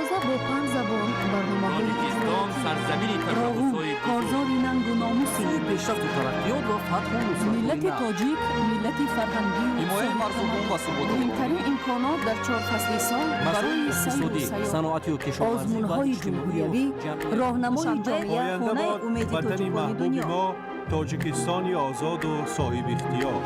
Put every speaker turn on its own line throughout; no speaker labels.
Ҳамарӯза бо панҷ забон барномаҳои
Тоҷикистон сарзамини
Роғун
ташаббусҳои бузург.
Корзори нангу номуси
Сӯи пешрафту тараққиёт ва фатҳу нусратҳои
миллати
нав.
Тоҷик, миллати фарҳангию
Ҳимояи марзубум ва суботу
муҳимтарин имконот дар чор фасли сол
масоили
барои сайру
иқтисодӣ,
сайёҳат.
саноатию кишоварзӣ ва
Озмунҳои
иҷтимоию
ҷумҳуриявӣ,
ҷамъиятӣ.
роҳнамои
Душанбе,
ҷомеа,
Оянда
хонаи
бод
умеди
ватани
тоҷикони
маҳбуби
дунё.
мо, Тоҷикистони озоду соҳибихтиёр.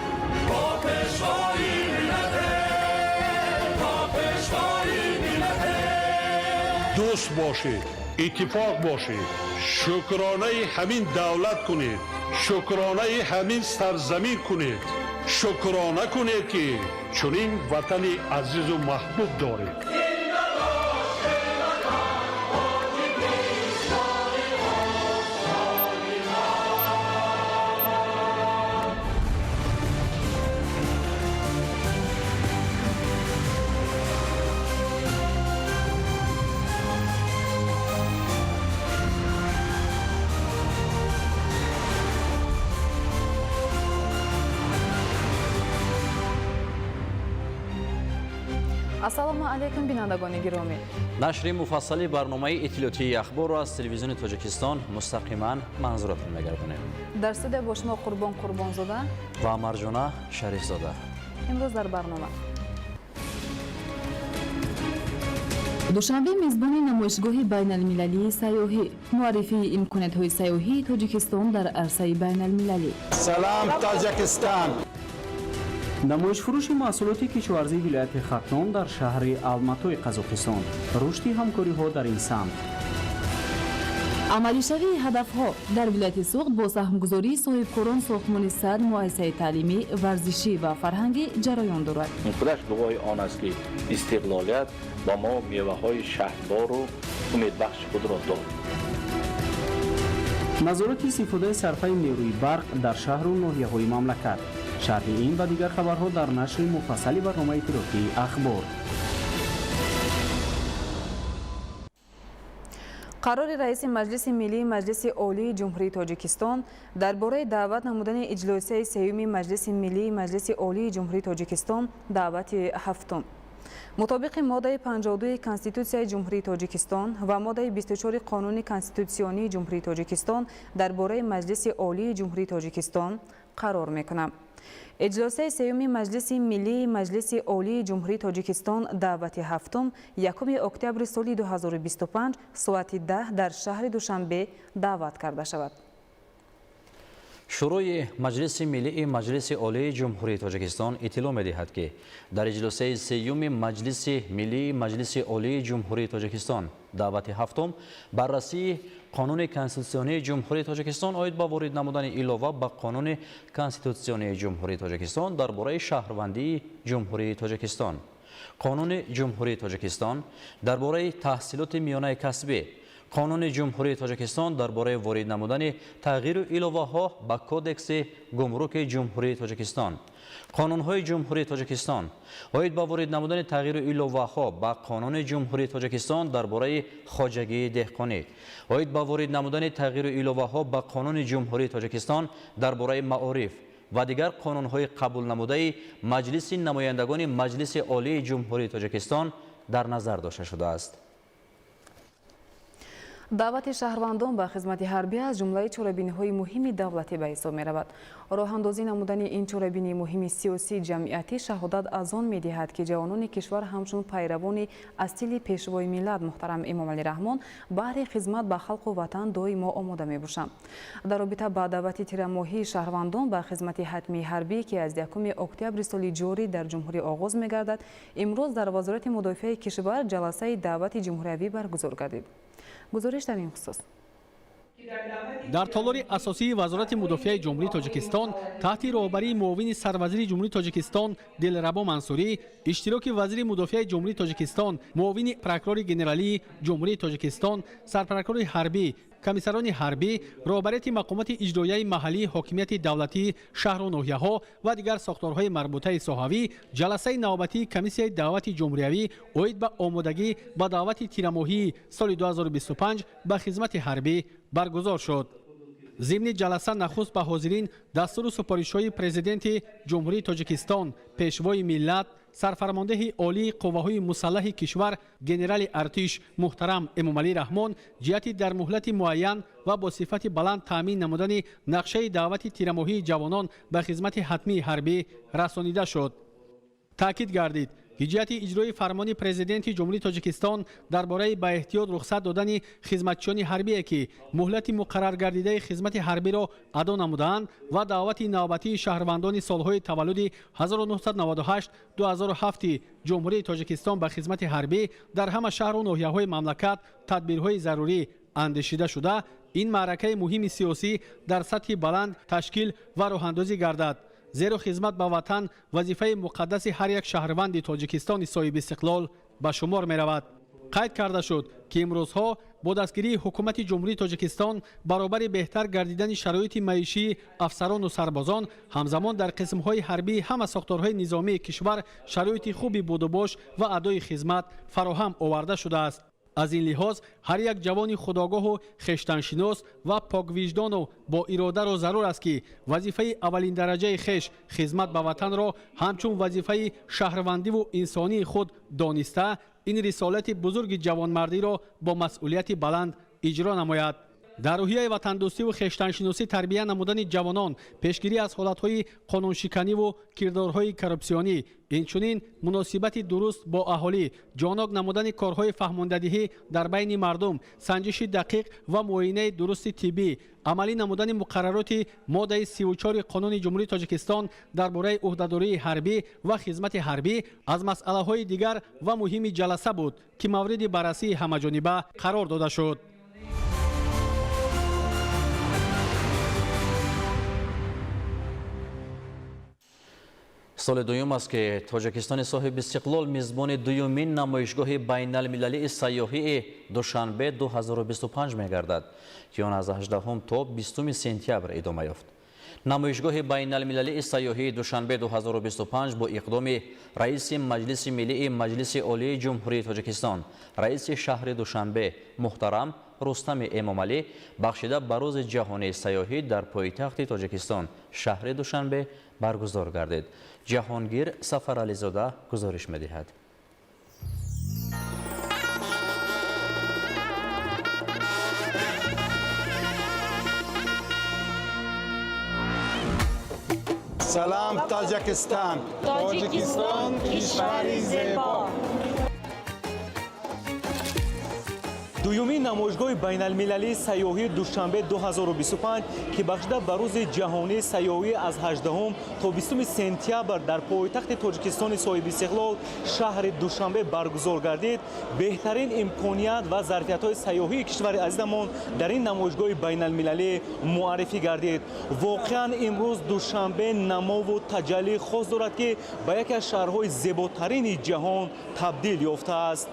Дӯст бошед, иттифоқ бошед, шукронаи ҳамин давлат кунед, шукронаи ҳамин сарзамин кунед, шукрона кунед, ки чунин ватани азизу маҳбуб доред.
Ассалому алайкум, бинандагони гиромӣ.
Нашри муфассали барномаи иттилоътии Ахборро аз Телевизиони Тоҷикистон мустақиман манзуратон мегардонем.
Дар студия бо шумо Қурбон Қурбонзода
ва Марҷона Шарифзода.
Имрӯз дар барнома:
Душанбе мезбони намоишгоҳи байналмилалии сайёҳӣ, муаррифии имкониятҳои сайёҳии Тоҷикистон дар арсаи байналмилалӣ.
Салам, Таджикистан!
Намоишфурӯши маҳсулоти кишоварзии вилояти Хатлон дар шаҳри Алматои Қазоқистон, рушди ҳамкориҳо дар ин самт.
Амалишавии ҳадафҳо дар вилояти Суғд, бо саҳмгузории соҳибкорон сохтмони 100 муассисаи таълимӣ, варзишӣ ва фарҳангӣ ҷараён дорад.
Ин худаш гувоҳи он аст, ки истиқлолият ба мо меваҳои шаҳдбору умедбахши худро дод.
Назорати истифодаи сарфаи нерӯи барқ дар шаҳру ноҳияҳои мамлакат. Шарҳи ин ва дигар хабарҳо дар нашри муфассали барномаи иттилоътии Ахбор.
Қарори раиси Маҷлиси Миллии Маҷлиси Олии Ҷумҳурии Тоҷикистон дар бораи даъват намудани иҷлосияи сеюми Маҷлиси Миллии Маҷлиси Олии Ҷумҳурии Тоҷикистон, даъвати ҳафтум. Мутобиқи моддаи 52 Конститутсияи Ҷумҳурии Тоҷикистон ва моддаи 24 Қонуни конститутсионии Ҷумҳурии Тоҷикистон дар бораи Маҷлиси Олии Ҷумҳурии Тоҷикистон қарор мекунам: иҷлосияи сеюми Маҷлиси Миллии Маҷлиси Олии Ҷумҳурии Тоҷикистон, даъвати ҳафтум, 1 октябри соли 2025, соати 10 дар шаҳри Душанбе даъват карда шавад.
Шӯрои Маҷлиси Миллии Маҷлиси Олии Ҷумҳурии Тоҷикистон иттилоъ медиҳад, ки дар иҷлосияи сеюми Маҷлиси Миллии Маҷлиси Олии Ҷумҳурии Тоҷикистон, даъвати ҳафтум, баррасии Қонуни конститутсионии Ҷумҳурии Тоҷикистон оид ба ворид намудани илова ба Қонуни конститутсионии Ҷумҳурии Тоҷикистон дар бораи шаҳрвандии Ҷумҳурии Тоҷикистон, Қонуни Ҷумҳурии Тоҷикистон дар бораи таҳсилоти миёнаи касбӣ, Қонуни Ҷумҳурии Тоҷикистон дар бораи ворид намудани тағйиру иловаҳо ба Кодекси гумруки Ҷумҳурии Тоҷикистон, қонунҳои Ҷумҳурии Тоҷикистон оид ба ворид намудани тағйиру иловаҳо ба Қонуни Ҷумҳурии Тоҷикистон дар бораи хоҷагии деҳқонӣ, оид ба ворид намудани тағйиру иловаҳо ба Қонуни Ҷумҳурии Тоҷикистон дар бораи маориф ва дигар қонунҳои қабулнамудаи Маҷлиси намояндагони Маҷлиси Олии Ҷумҳурии Тоҷикистон дар назар дошта шудааст.
Даъвати шаҳрвандон ба хизмати ҳарбӣ аз ҷумлаи чорабиниҳои муҳими давлатӣ ба ҳисоб меравад. Роҳандозӣ намудани ин чорабинии муҳими сиёсӣ ҷамъиятӣ шаҳодат аз он медиҳад, ки ҷавонони кишвар ҳамчун пайравони асили Пешвои миллат муҳтарам Эмомалӣ Раҳмон баҳри хизмат ба халқу ватан доимо омода мебошанд. Дар робита ба даъвати тирамоҳии шаҳрвандон ба хизмати ҳатмии ҳарбӣ, ки аз 1 октябри соли ҷорӣ дар ҷумҳурӣ оғоз мегардад, имрӯз дар Вазорати мудофиаи кишвар ҷаласаи даъвати ҷумҳуриявӣ баргузор гардид. Гузориш дар ин хусус.
Дар толори асосии Вазорати мудофиаи Ҷумҳурии Тоҷикистон таҳти роҳбарии муовини сарвазири Ҷумҳурии Тоҷикистон Дилрабо Мансурӣ, иштироки вазири мудофиаи Ҷумҳурии Тоҷикистон, муовини прокурори генералии Ҷумҳурии Тоҷикистон, сарпрокурори ҳарбӣ, комиссарони ҳарбӣ, роҳбарияти мақомоти иҷроияи маҳаллии ҳокимияти давлатии шаҳру ноҳияҳо ва дигар сохторҳои марбутаи соҳавӣ ҷаласаи навбатии комиссияи даъвати ҷумҳуриявӣ оид ба омодагӣ ба даъвати тирамоҳии соли 2025 ба хизмати ҳарбӣ баргузор шуд. Зимни ҷаласа нахуст ба ҳозирин дастуру супоришҳои Президенти Ҷумҳурии Тоҷикистон, Пешвои миллат, Сарфармондеҳи олии қувваҳои мусаллаҳи кишвар генерали артиш муҳтарам Эмомалӣ Раҳмон ҷиҳати дар муҳлати муайян ва бо сифати баланд таъмин намудани нақшаи даъвати тирамоҳии ҷавонон ба хизмати ҳатмии ҳарбӣ расонида шуд. Таъкид гардид, ки ҷиҳати иҷрои фармони Президенти Ҷумҳурии Тоҷикистон дар бораи ба эҳтиёт рухсат додани хизматчиёни ҳарбие, ки муҳлати муқарраргардидаи хизмати ҳарбиро адо намудаанд, ва даъвати навбатии шаҳрвандони солҳои таваллуди 1998-2007 Ҷумҳурии Тоҷикистон ба хизмати ҳарбӣ дар ҳама шаҳру ноҳияҳои мамлакат тадбирҳои зарурӣ андешида шуда, ин маъракаи муҳими сиёсӣ дар сатҳи баланд ташкил ва роҳандозӣ гардад. Зеро хизмат ба ватан вазифаи муқаддаси ҳар як шаҳрванди Тоҷикистони соҳибистиқлол ба шумор меравад. Қайд карда шуд, ки имрӯзҳо бо дастгирии ҳукумати Ҷумҳурии Тоҷикистон баробари беҳтар гардидани шароити маишии афсарону сарбозон, ҳамзамон дар қисмҳои ҳарбии ҳама сохторҳои низомии кишвар шароити хуби будубош ва адои хизмат фароҳам оварда шудааст. Аз ин лиҳоз ҳар як ҷавони худогоҳу хештаншинос ва поквиҷдону бо иродаро зарур аст, ки вазифаи аввалиндараҷаи хеш хизмат ба ватанро ҳамчун вазифаи шаҳрвандиву инсонии худ дониста, ин рисолати бузурги ҷавонмардиро бо масъулияти баланд иҷро намояд. Дар рӯҳияи ватандӯстиву хештаншиносӣ тарбия намудани ҷавонон, пешгирӣ аз ҳолатҳои қонуншиканиву кирдорҳои коррупсионӣ, инчунин муносибати дуруст бо аҳолӣ, ҷонок намудани корҳои фаҳмондадиҳӣ дар байни мардум, санҷиши дақиқ ва муоинаи дурусти тиббӣ, амалӣ намудани муқаррароти моддаи 34 Қонуни Ҷумҳурии Тоҷикистон дар бораи ӯҳдадории ҳарбӣ ва хизмати ҳарбӣ аз масъалаҳои дигар ва муҳими ҷаласа буд, ки мавриди баррасии ҳамаҷониба қарор дода шуд.
Соли дуюм аст, ки Тоҷикистони соҳиби истиқлол мизбони дуюмин намоишгоҳи байналмилалии сайёҳии Душанбе 2025 мегардад, ки он аз 18 то 20 сентябр идома ёфт. Намоишгоҳи байналмилалии сайёҳии Душанбе 2025 бо иқдоми раиси Маҷлиси Миллии Маҷлиси Олии Ҷумҳурии Тоҷикистон, раиси шаҳри Душанбе муҳтарам Рустами Эмомалӣ бахшида ба Рӯзи ҷаҳонии сайёҳӣ дар пойтахти Тоҷикистон шаҳри Душанбе баргузор гардид. Ҷаҳонгир Сафарализода гузориш медиҳад.
Салам, Таҷикистон!
Тоҷикистон кишвари зебо!
Дуюмин намоишгоҳи байналмилалии сайёҳии Душанбе 2025, ки бахшида ба Рӯзи ҷаҳонии сайёҳӣ аз 18 то 20 сентябр дар пойтахти Тоҷикистони соҳибистиқлол шаҳри Душанбе баргузор гардид, беҳтарин имконият ва зарфиятҳои сайёҳии кишвари азизамон дар ин намоишгоҳи байналмилалӣ муаррифӣ гардид. Воқеан имрӯз Душанбе намову таҷаллии хос дорад, ки ба яке аз шаҳрҳои зеботарини ҷаҳон табдил ёфтааст.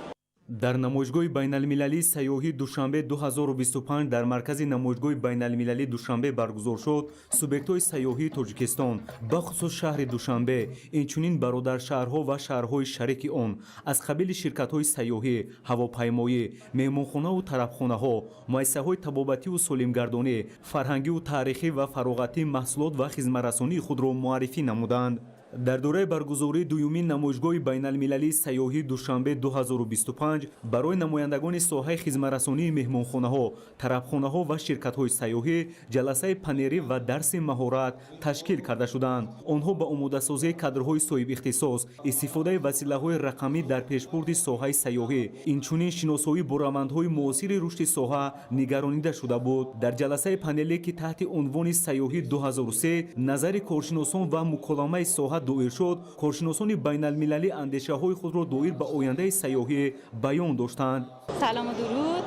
Дар намоишгоҳи байналмилалии сайёҳии Душанбе 2025 дар маркази намоишгоҳи байналмилалии Душанбе баргузор шуд, субъектҳои сайёҳии Тоҷикистон, бахусус шаҳри Душанбе, инчунин бародаршаҳрҳо ва шаҳрҳои шарики он аз қабили ширкатҳои сайёҳӣ, ҳавопаймоӣ, меҳмонхонаву тарабхонаҳо, муассисаҳои табобативу солимгардонӣ, фарҳангиву таърихӣ ва фароғатӣ маҳсулот ва хизматрасонии худро муаррифӣ намуданд. Дар дораи баргузории дуюмин намоишгоҳи байналмилалии сайёҳии Душанбе 2025 барои намояндагони соҳаи хизматрасонии меҳмонхонаҳо, тарабхонаҳо ва ширкатҳои сайёҳӣ ҷаласаи панелӣ ва дарси маҳорат ташкил карда шуданд. Онҳо ба омодасозии кадрҳои соҳибихтисос, истифодаи василаҳои рақамӣ дар пешбурди соҳаи сайёҳӣ, инчунин шиносоӣ бо равандҳои муосири рушди соҳа нигаронида шуда буд. Дар ҷаласаи панелӣ, ки таҳти унвони сайёҳӣ 2003 назари коршиносон ва муколамаи соҳа доир шуд, коршиносони байналмилалӣ андешаҳои худро доир ба ояндаи сайёҳӣ баён доштанд.
Салому дуруд,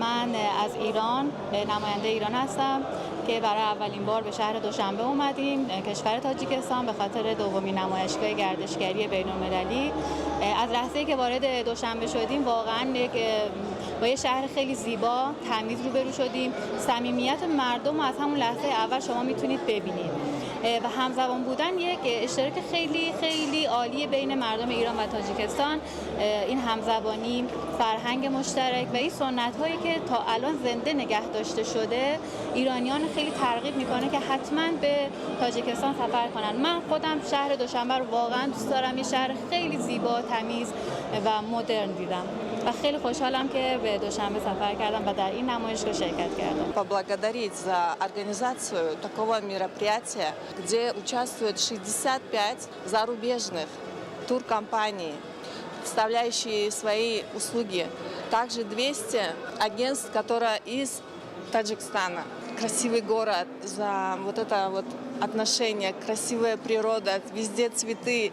ман аз Ирон, намояндаи Ирон ҳастам, ки барои аввалин бор ба шаҳри Душанбе омадем, кишвари Тоҷикистон, ба хотири дуввумин намоишгоҳи гардишгарии байналмилалӣ. Аз лаҳзае ки ворид Душанбе шудем, воқеан як با یه شهر خیلی زیبا، تمیز روبرو شدیم. صمیمیت مردم از همون لحظه اول شما میتونید ببینید. و همزبان بودن یک اشتراک خیلی خیلی عالی بین مردم ایران و تاجیکستان. این همزبانی، فرهنگ مشترک و این سنت هایی که تا الان زنده نگه داشته شده ایرانیان خیلی ترغیب میکنه که حتما به تاجیکستان سفر کنن. من خودم شهر دوشنبه رو واقعا دوست دارم، یه شهر خیلی زیبا، تمیز و مدرن دیدم و خیلی خوشحالم که به دوشنبه سفر کردم و در این نمایشگاه شرکت کردم.
Поблагодарить за организацию такого мероприятия, где участвуют 65 зарубежных туркомпаний, представляющие свои услуги. Также 200 агентств, которые из Таджикистана. Красивый город, за вот это вот отношение, красивая природа, везде цветы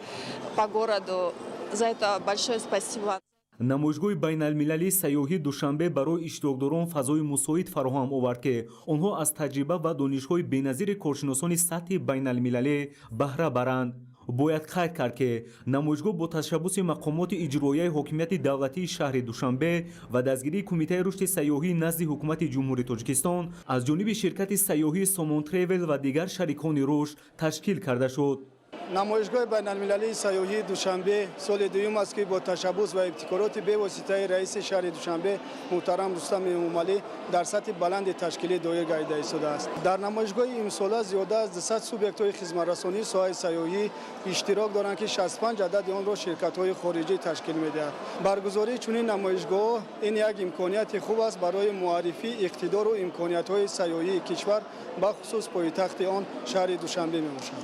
по городу. За это большое спасибо.
Намоишгоҳи байналмилалии сайёҳии Душанбе барои иштирокдорон фазои мусоид фароҳам овард, ки онҳо аз таҷриба ва донишҳои беназири коршиносони сатҳи байналмилалӣ баҳра баранд. Бояд қайд кард, ки намоишгоҳ бо ташаббуси мақомоти иҷроияи ҳокимияти давлатии шаҳри Душанбе ва дастгирии Кумитаи рушди сайёҳии назди Ҳукумати Ҷумҳурии Тоҷикистон аз ҷониби ширкати сайёҳии Сомон Тревел ва дигар шарикони рушд ташкил карда шуд.
Намоишгоҳи байналмилалии сайёҳии Душанбе соли дуюм аст, ки бо ташаббус ва ибтикороти бевоситаи раиси шаҳри Душанбе муҳтарам Рустам Эмомалӣ дар сатҳи баланди ташкилӣ доир гардида истодааст. Дар намоишгоҳи имсола зиёда аз 200 субъектҳои хизматрасонии соҳаи сайёҳӣ иштирок доранд, ки 65 адади онро ширкатҳои хориҷӣ ташкил медиҳад. Баргузории чунин намоишгоҳҳо ин як имконияти хуб аст барои муаррифии иқтидору имкониятҳои сайёҳии кишвар, бахусус пойтахти он шаҳри Душанбе мебошад.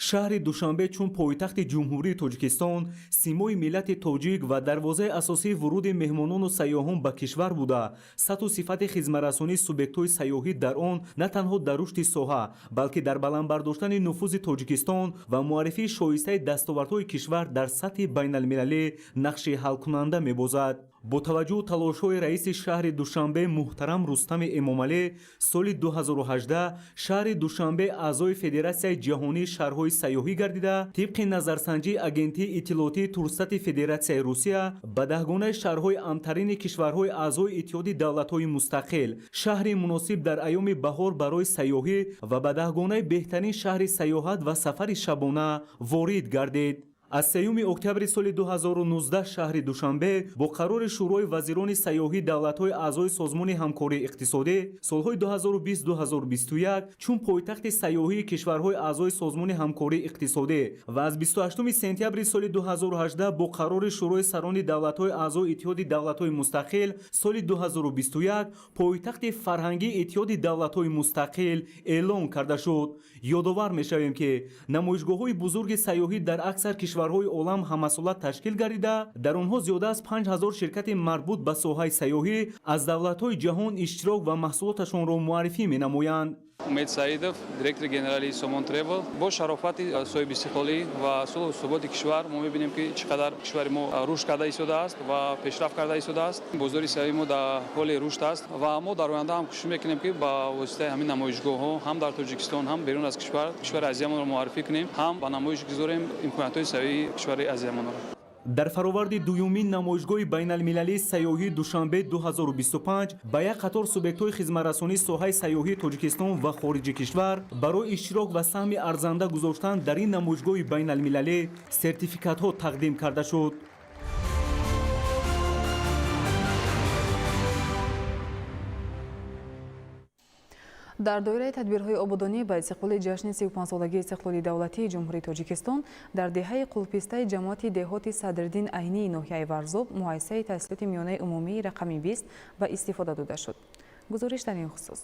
Шаҳри Душанбе чун пойтахти Ҷумҳурии Тоҷикистон, симои миллати тоҷик ва дарвозаи асосии вуруди меҳмонону сайёҳон ба кишвар буда, сатҳу сифати хизматрасонии субъектҳои сайёҳӣ дар он на танҳо дар рушди соҳа, балки дар баланд бардоштани нуфузи Тоҷикистон ва муаррифии шоистаи дастовардҳои кишвар дар сатҳи байналмилалӣ нақши ҳалкунанда мебозад. Бо таваҷҷӯҳу талошҳои раиси шаҳри Душанбе муҳтарам Рустами Эмомалӣ, соли 2018 шаҳри Душанбе аъзои Федератсияи ҷаҳонии шаҳрҳои сайёҳӣ гардида, тибқи назарсанҷии Агентии иттилоотии Турстати Федератсияи Русия ба даҳгонаи шаҳрҳои амнтарини кишварҳои аъзои Иттиҳоди давлатҳои мустақил, шаҳри муносиб дар айёми баҳор барои сайёҳӣ ва ба даҳгонаи беҳтарин шаҳри сайёҳат ва сафари шабона ворид гардид. Аз 3 октябри соли 2019 шаҳри Душанбе бо қарори Шӯрои вазирони сайёҳии давлатҳои аъзои Созмони ҳамкории иқтисодӣ солҳои 2020-2021 чун пойтахти сайёҳии кишварҳои аъзои Созмони ҳамкории иқтисодӣ ва аз 28 сентябри соли 2018 бо қарори Шӯрои сарони давлатҳои аъзои Иттиҳоди давлатҳои мустақил соли 2021 пойтахти фарҳангии Иттиҳоди давлатҳои мустақил эълон карда шуд. Ёдовар мешавем, ки намоишгоҳҳои бузурги сайёҳӣ дар аксар кишварҳои олам ҳамасола ташкил гардида, дар онҳо зиёда аз 5000 ширкати марбут ба соҳаи сайёҳӣ аз давлатҳои ҷаҳон иштирок ва маҳсулоташонро муаррифӣ менамоянд.
Умед Саидов, директори генералии Сомон Тревел. Бо шарофати соҳибистиқлолӣ ва сулҳу суботи кишвар мо мебинем, ки чӣ қадар кишвари мо рушд карда истодааст ва пешрафт карда истодааст. Бозори сайёҳии мо дар ҳоли рушд аст ва мо дар оянда ҳам кӯшиш мекунем, ки ба воситаи ҳамин намоишгоҳҳо ҳам дар Тоҷикистон, ҳам берун аз кишвар, кишвари азизамонро муаррифӣ кунем, ҳам ба намоиш гузорем имкониятҳои сайёҳии кишвари азизамонро.
Дар фароварди дуюмин намоишгоҳи байналмилалии сайёҳии Душанбе 2025 ба як қатор субъектҳои хизматрасонии соҳаи сайёҳии Тоҷикистон ва хориҷи кишвар барои иштирок ва саҳми арзанда гузоштан дар ин намоишгоҳи байналмилалӣ сертификатҳо тақдим карда шуд.
Дар доираи тадбирҳои ободонӣ ба истиқболи ҷашни 35-солагии истиқлоли давлатии Ҷумҳурии Тоҷикистон дар деҳаи Қулпистаи ҷамоати деҳоти Садриддин Айнии ноҳияи Варзоб муассисаи таҳсилоти миёнаи умумии рақами 20 ба истифода дода шуд. Гузориш дар ин хусус.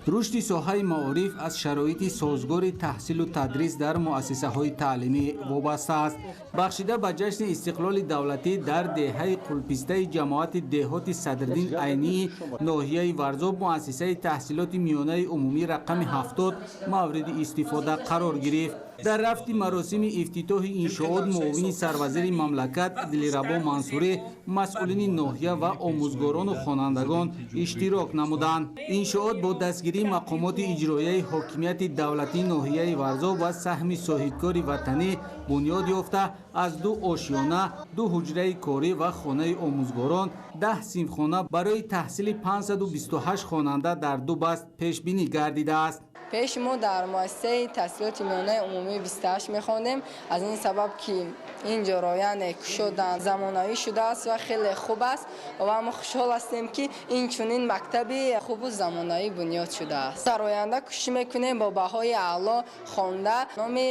Рушди соҳаи маориф аз шароити созгори таҳсилу тадрис дар муассисаҳои таълимӣ вобаста аст. Бахшида ба ҷашни истиқлоли давлатӣ дар деҳаи Қулпистаи ҷамоати деҳоти Садриддин Айнии ноҳияи Варзоб муассисаи таҳсилоти миёнаи умумӣ рақами 70 мавриди истифода қарор гирифт. Дар рафти маросими ифтитоҳи иншоот муовини сарвазири мамлакат Дилрабо Мансурӣ, масъулини ноҳия ва омӯзгорону хонандагон иштирок намуданд. Иншоот бо дастгирии мақомоти иҷроияи ҳокимияти давлатии ноҳияи Варзоб ва саҳми соҳибкори ватанӣ бунёд ёфта, аз 2 ошёна, 2 ҳуҷраи корӣ ва хонаи омӯзгорон, 10 синфхона барои таҳсили 528 хонанда дар 2 баст пешбинӣ гардидааст.
Пеш мо дар муассисаи таҳсилоти миёнаи умумии 28 мехондем. Аз ин сабаб ки ин ҷоро яъне кушодан замонавӣ шудааст ва хеле хуб аст ва мо хушҳол ҳастем, ки ин чунин мактаби хубу замонавӣ бунёд шудааст. Дар оянда кӯшиш мекунем бо баҳои аъло хонда номи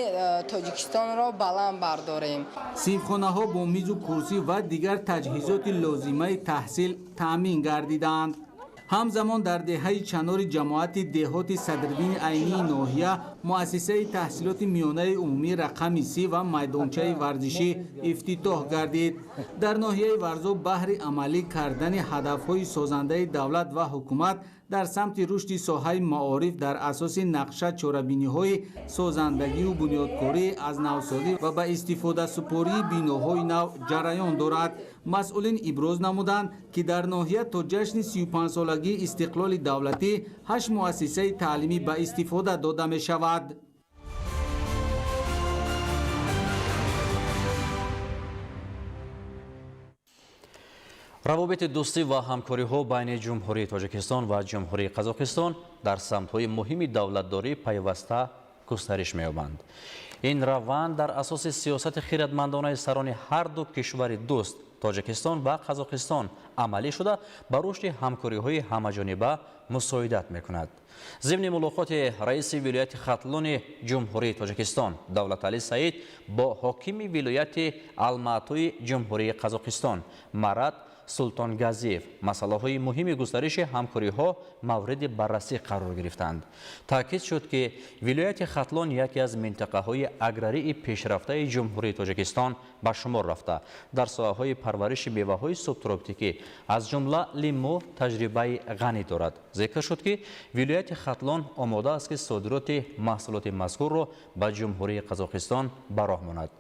Тоҷикистонро баланд бардорем.
Синфхонаҳо бо мизу курсӣ ва дигар таҷҳизоти лозимаи таҳсил таъмин гардиданд. Ҳамзамон дар деҳаи Чанори ҷамоати деҳоти Садриддини Айнии ноҳия муассисаи таҳсилоти миёнаи умумӣ рақами 30 ва майдончаи варзишӣ ифтитоҳ гардид. Дар ноҳияи Варзоб баҳри амалӣ кардани ҳадафҳои созандаи давлат ва ҳукумат дар самти рушди соҳаи маориф дар асоси нақша чорабиниҳои созандагию бунёдкорӣ аз навсозӣ ва ба истифодасупории биноҳои нав ҷараён дорад. Масъулин иброз намуданд, ки дар ноҳия то ҷашни 35-солагии истиқлоли давлатӣ 8 муассисаи таълимӣ ба истифода дода мешавад.
Равобити дӯстӣ ва ҳамкориҳо байни Ҷумҳурии Тоҷикистон ва Ҷумҳурии Қазоқистон дар самтҳои муҳими давлатдорӣ пайваста густариш меёбанд. Ин раванд дар асоси сиёсати хиратмандонаи сарони ҳар ду кишвари дӯст Тоҷикистон ва Қазоқистон амалӣ шуда, ба рушди ҳамкориҳои ҳамаҷониба мусоидат мекунад. Зимни мулоқоти раиси вилояти Хатлони Ҷумҳурии Тоҷикистон Давлаталӣ Саид бо ҳокими вилояти Алматои Ҷумҳурии Қазоқистон Марат Султонгазиев масъалаҳои муҳими густариши ҳамкориҳо мавриди баррасӣ қарор гирифтанд. Таъкид шуд, ки вилояти Хатлон яке аз минтақаҳои аграрии пешрафтаи Ҷумҳурии Тоҷикистон ба шумор рафта, дар соҳаҳои парвариши меваҳои субтропикӣ аз ҷумла лимӯ таҷрибаи ғанӣ дорад. Зикр шуд, ки вилояти Хатлон омода аст, ки содироти маҳсулоти мазкурро ба Ҷумҳурии Қазоқистон ба роҳ монад.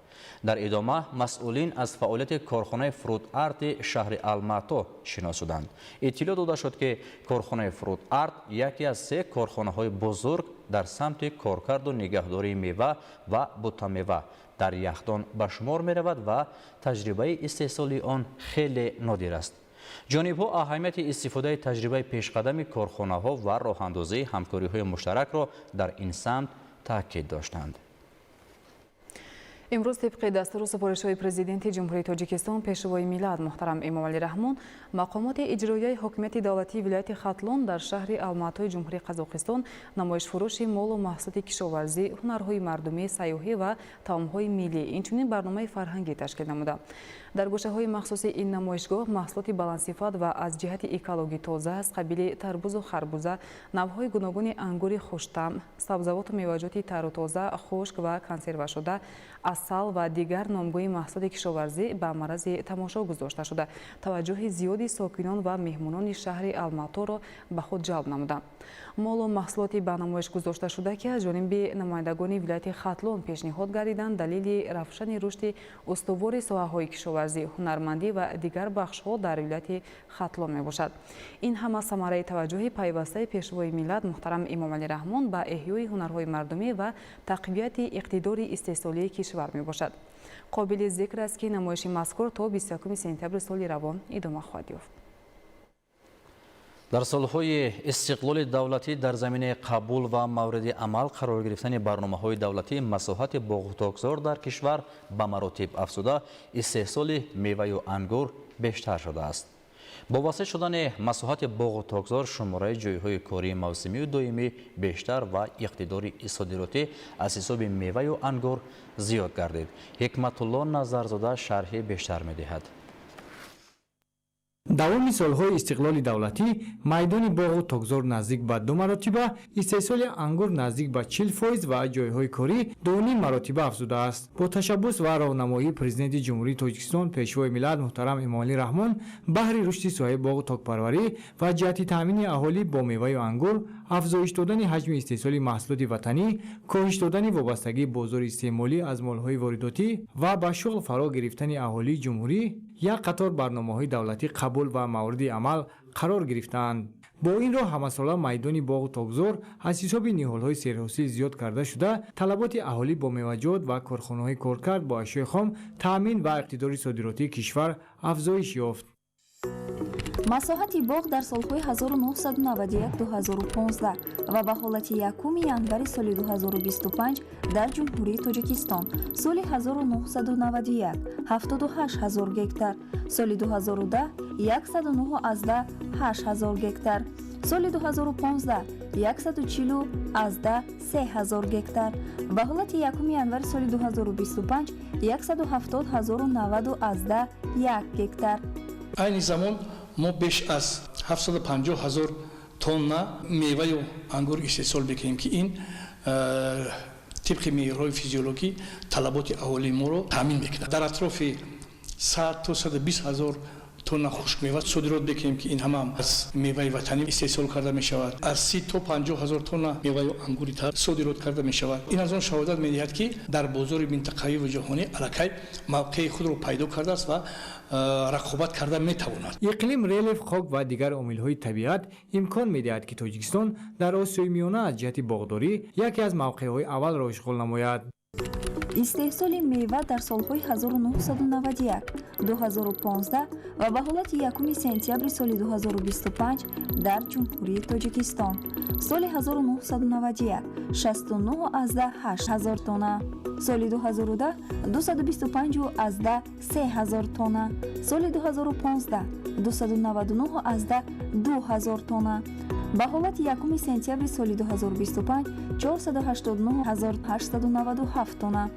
Дар идома масъулин аз фаъолияти корхонаи Фрут-Арти шаҳри Алмато шинос шуданд. Иттилоъ дода шуд, ки корхонаи Фрут-Арт яке аз 3 корхонаҳои бузург дар самти коркарду нигаҳдории мева ва бутамева дар яхдон ба шумор меравад ва таҷрибаи истеҳсоли он хеле нодир аст. Ҷонибҳо аҳамияти истифодаи таҷрибаи пешқадами корхонаҳо ва роҳандозии ҳамкориҳои муштаракро дар ин самт таъкид доштанд.
Имрӯз тибқи дастуру супоришҳои Президенти Ҷумҳурии Тоҷикистон Пешвои миллат муҳтарам Эмомалӣ Раҳмон мақомоти иҷроияи ҳокимияти давлатии вилояти Хатлон дар шаҳри Алматои Ҷумҳурии Қазоқистон намоишфурӯши молу маҳсулоти кишоварзӣ, ҳунарҳои мардумӣ, сайёҳӣ ва таомҳои миллӣ, инчунин барномаи фарҳангӣ ташкил намуда. Дар гӯшаҳои махсуси ин намоишгоҳ маҳсулоти баландсифат ва аз ҷиҳати экологӣ тоза аз қабили тарбузу харбуза, навъҳои гуногуни ангури хуштаъм, сабзавоту меваҷоти тару тоза, хушк ва консервашуда, асал ва дигар номгӯи маҳсулоти кишоварзӣ ба маррази тамошо гузошта шуда, таваҷҷӯҳи зиёди сокинон ва меҳмонони шаҳри Алматоро ба худ ҷалб намуданд. Молу маҳсулоти ба намоиш гузошташуда, ки аз ҷониби намояндагони вилояти Хатлон пешниҳод гардиданд, далели равшани рушди устувори соҳаҳои кишоварзӣ, ҳунармандӣ ва дигар бахшҳо дар вилояти Хатлон мебошад. Ин ҳама самараи таваҷҷӯҳи пайвастаи Пешвои миллат муҳтарам Эмомалӣ Раҳмон ба эҳёи ҳунарҳои мардумӣ ва тақвияти иқтидори истеҳсолии кишвар мебошад. Қобили зикр аст, ки намоиши мазкур то 21 сентябри соли равон идома хоҳад ёфт.
Дар солҳои истиқлоли давлатӣ дар заминаи қабул ва мавриди амал қарор гирифтани барномаҳои давлатӣ масоҳати боғу токзор дар кишвар ба маротиб афзуда, истеҳсоли меваю ангур бештар шудааст. Бо васеъ шудани масоҳати боғу токзор шумораи ҷойҳои кории мавсимию доимӣ бештар ва иқтидори содиротӣ аз ҳисоби меваю ангур зиёд гардид. Ҳикматулло Назарзода шарҳи бештар медиҳад.
Давоми солҳои истиқлоли давлатӣ майдони боғу токзор наздик ба 2 маротиба, истеҳсоли ангур наздик ба 40% ва ҷойҳои корӣ 2,5 маротиба афзудааст. Бо ташаббус ва роҳнамоии Президенти Ҷумҳурии Тоҷикистон Пешвои миллат муҳтарам Эмомалӣ Раҳмон баҳри рушди соҳаи боғу токпарварӣ ва ҷиҳати таъмини аҳолӣ бо меваю ангур, афзоиш додани ҳаҷми истеҳсоли маҳсулоти ватанӣ, коҳиш додани вобастагии бозори истеъмолӣ аз молҳои воридотӣ ва ба шуғл фаро гирифтани аҳолии ҷумҳурӣ як қатор барномаҳои давлатӣ қабул ва мавриди амал қарор гирифтаанд. Бо ин роҳ ҳамасола майдони боғу токзор аз ҳисоби ниҳолҳои серҳосил зиёд карда шуда, талаботи аҳолӣ бо меваҷот ва корхонаҳои коркард бо ашёи хом таъмин ва иқтидори содиротии кишвар афзоиш ёфт.
Масоҳати боғ дар солҳои 1991-2015 ва ба ҳолати 1 январи соли 2025 дар Ҷумҳурии Тоҷикистон: соли 1991 78 ҳазор гектар, соли 2010 109,8 ҳазор гектар, соли 2015 140,3 ҳазор гектар, ба ҳолати 1 январи соли 2025 170 090,1 гектар.
Айни замон мо беш аз 750 ҳазор тонна меваю ангур истеҳсол мекунем, ки ин тибқи меъёрҳои физиологӣ талаботи аҳолии моро таъмин мекунад. Дар атрофи 100 то 120 ҳазор тонна хушкмева содирот мекунем, ки ин ҳамаам аз меваи ватанӣ истеҳсол карда мешавад. Аз 30 то 50 ҳазор тонна меваю ангури тар содирот карда мешавад. Ин аз он шаҳодат медиҳад, ки дар бозори минтақавӣ ва ҷаҳонӣ аллакай мавқеи худро пайдо кардааст ва рақобат карда метавонад.
Иқлим, релеф, хок ва дигар омилҳои табиат имкон медиҳад, ки Тоҷикистон дар Осиёи Миёна аз ҷиҳати боғдорӣ яке аз мавқеъҳои аввалро ишғол намояд.
Истеҳсоли мева дар солҳои 1991, 2015 ва ба ҳолати 1 сентябри соли 2025 дар Ҷумҳурии Тоҷикистон: соли 1991 69,8 ҳазор тонна, соли 2010 225,3 ҳазор тонна, соли 2015 299,2 ҳазор тонна, ба ҳолати 1 сентябри соли 2025 489 897 тонна.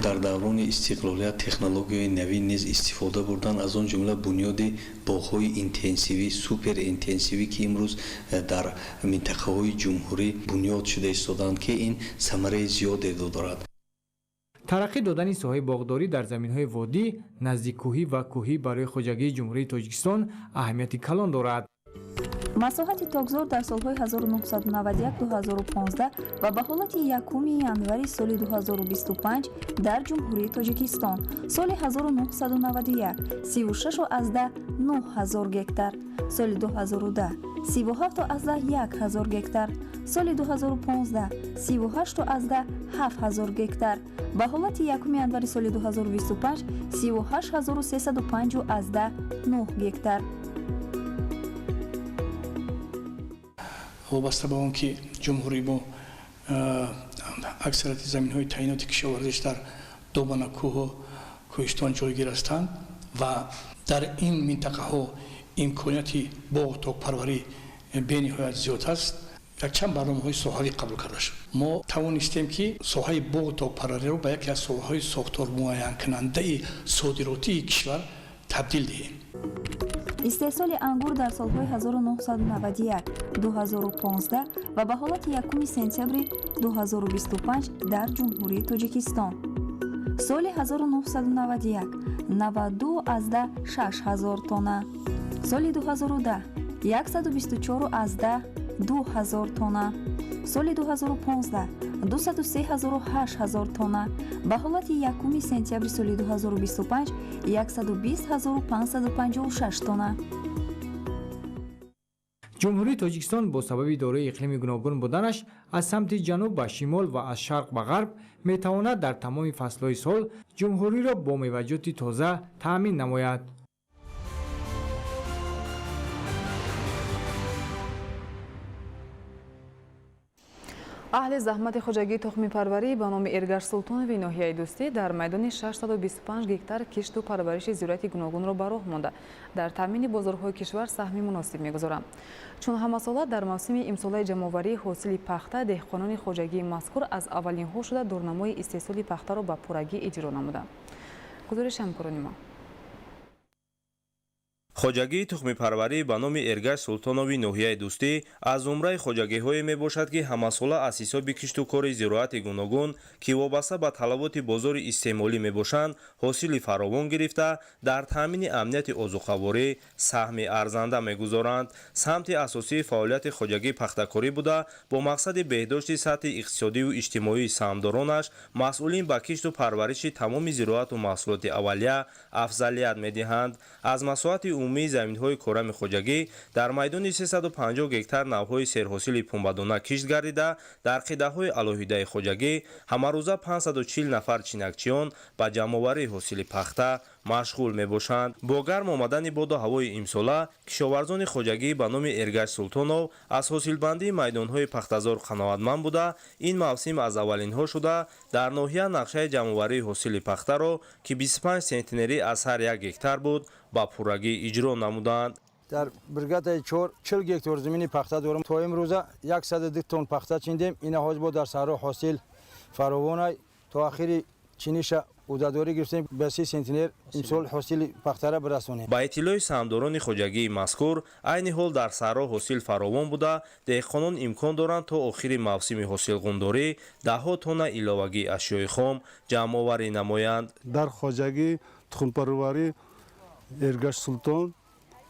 Дар даврони истиқлолият технологияи навин низ истифода бурданд, аз он ҷумла бунёди боғҳои интенсивӣ, суперинтенсивӣ, ки имрӯз дар минтақаҳои ҷумҳурӣ бунёд шуда истодаанд, ки ин самараи зиёде дорад.
Тараққӣ додани соҳаи боғдорӣ дар заминҳои водӣ, наздиккӯҳӣ ва кӯҳӣ барои хоҷагии Ҷумҳурии Тоҷикистон аҳамияти калон дорад.
Масоҳати токзор дар солҳои 1991-2015 ва ба ҳолати 1 январи соли 2025 дар Ҷумҳурии Тоҷикистон: соли 1991 36,9 ҳазор гектар, соли 2010 37,1 ҳазор гектар, соли 2015 38,7 ҳазор гектар, ба ҳолати 1 январи соли 2025 38 305,9 гектар.
Вобаста ба он ки ҷумҳурии мо аксарияти заминҳои таъиноти кишоварзиш дар домана кӯҳу кӯҳистон ҷойгир ҳастанд ва дар ин минтақаҳо имконияти боғу токпарварӣ бениҳоят зиёд аст, якчанд барномаҳои соҳавӣ қабул карда шуд. Мо тавонистем, ки соҳаи боғу токпарвариро ба яке аз соҳаҳои сохтормуайянкунандаи содиротии кишвар табдил диҳем.
Истеҳсоли ангур дар солҳои 1991, 2015 ва ба ҳолати 1 сентябри 2025 дар Ҷумҳурии Тоҷикистон: соли 1991 92,6 ҳазор тонна, соли 2010 124,2 ҳазор тонна, соли 2015 203,8 ҳазор тонна, ба ҳолати 1 сентябри соли 2025 120 556 тонна.
Ҷумҳурии Тоҷикистон бо сабаби дорои иқлими гуногун буданаш аз самти ҷануб ба шимол ва аз шарқ ба ғарб метавонад дар тамоми фаслҳои сол ҷумҳуриро бо меваҷоти тоза таъмин намояд.
Аҳли заҳмати хоҷагии тухмипарварӣ ба номи Эргаш Султонови ноҳияи Дӯстӣ дар майдони 625 гектар кишту парвариши зироати гуногунро ба роҳ монда, дар таъмини бозорҳои кишвар саҳми муносиб мегузоранд. Чун ҳамасола, дар мавсими имсолаи ҷамъоварии ҳосили пахта деҳқонони хоҷагии мазкур аз аввалинҳо шуда дурнамои истеҳсоли пахтаро ба пуррагӣ иҷро намуданд. Гузориши ҳамкорони мо.
Хоҷагии тухмипарварӣ ба номи Эргаш Султонови ноҳияи Дӯстӣ аз зумраи хоҷагиҳое мебошад, ки ҳамасола аз ҳисоби кишту кори зироати гуногун, ки вобаста ба талаботи бозори истеъмолӣ мебошанд, ҳосили фаровон гирифта, дар таъмини амнияти озуқаворӣ саҳми арзанда мегузоранд. Самти асосии фаъолияти хоҷагӣ пахтакорӣ буда, бо мақсади беҳдошти сатҳи иқтисодиву иҷтимоии саҳмдоронаш масъулин ба кишту парвариши тамоми зироату маҳсулоти аввалия афзалият медиҳанд. Аз масоҳати умумии заминҳои корами хоҷагӣ дар майдони 350 гектар навъҳои серҳосили пунбадона кишт гардида, дар қитъаҳои алоҳидаи хоҷагӣ ҳамарӯза 540 нафар чинакчиён ба ҷамъоварии ҳосили пахта Машғул мебошанд. Бо гарм омадани боду ҳавои имсола кишоварзони хоҷагӣ ба номи Эргаш Султонов аз ҳосилбандии майдонҳои пахтазор қаноатманд буда, ин мавсим аз аввалинҳо шуда дар ноҳия нақшаи ҷамъоварии ҳосили пахтаро, ки 25 сентнерӣ аз ҳар як гектар буд, ба пуррагӣ иҷро намуданд.
Дар бригадаи 4 40 гектар замини пахта дорам. То имрӯза 102 тонн пахта чиндем. Ина ҳоз бо дар саҳро ҳосил фаровонай. То охири чиниша ӯҳдадорӣ гирифтем, ба 30 сентнер имсол ҳосили пахтара бирасонем.
Ба иттилои саҳмдорони хоҷагии мазкур, айни ҳол дар саҳро ҳосил фаровон буда, деҳқонон имкон доранд то охири мавсими ҳосилғундорӣ даҳҳо тонна иловагии ашёи хом ҷамъоварӣ намоянд.
Дар хоҷагии тухмпарварӣ Эргаш Султон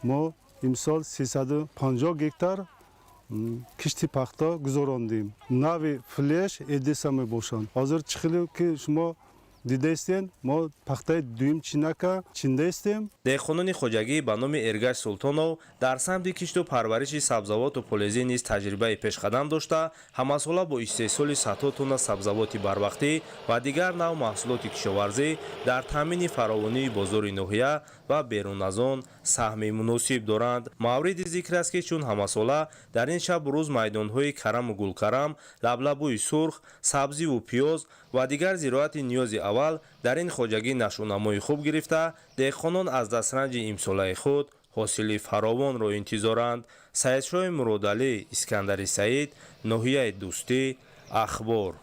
мо имсол 350 гектар кишти пахта гузарондем. Нави флеш Эдиса мебошанд. Ҳозир чӣ хеле ки шумо дидаистем, мо пахтаи дуюм чинака чиндаистем.
Деҳқонони хоҷагӣ ба номи Эргаш Султонов дар самти кишту парвариши сабзавоту полезӣ низ таҷрибаи пешқадам дошта, ҳамасола бо истеҳсоли садҳо тонна сабзавоти барвақтӣ ва дигар нав маҳсулоти кишоварзӣ дар таъмини фаровонии бозори ноҳия ва берун аз он саҳми муносиб доранд. Мавриди зикр аст, ки чун ҳамасола дар ин шабу рӯз майдонҳои караму гулкарам, лаблабӯи сурх, сабзиву пиёз ва дигар зироати ниёзи аввал дар ин хоҷагӣ нашъунамои хуб гирифта, деҳқонон аз дастранҷи имсолаи худ ҳосили фаровонро интизоранд. Саидшоҳи Муродалӣ, Искандари Саид, ноҳияи Дӯстӣ, Ахбор.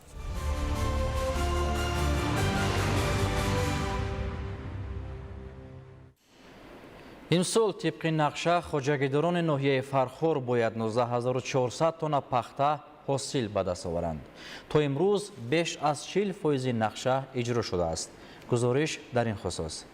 Имсол тибқи нақша хоҷагидорони ноҳияи Фархор бояд 19400 тонна пахта ҳосил ба даст оваранд. То имрӯз беш аз 40% нақша иҷро шудааст. Гузориш дар ин хусус.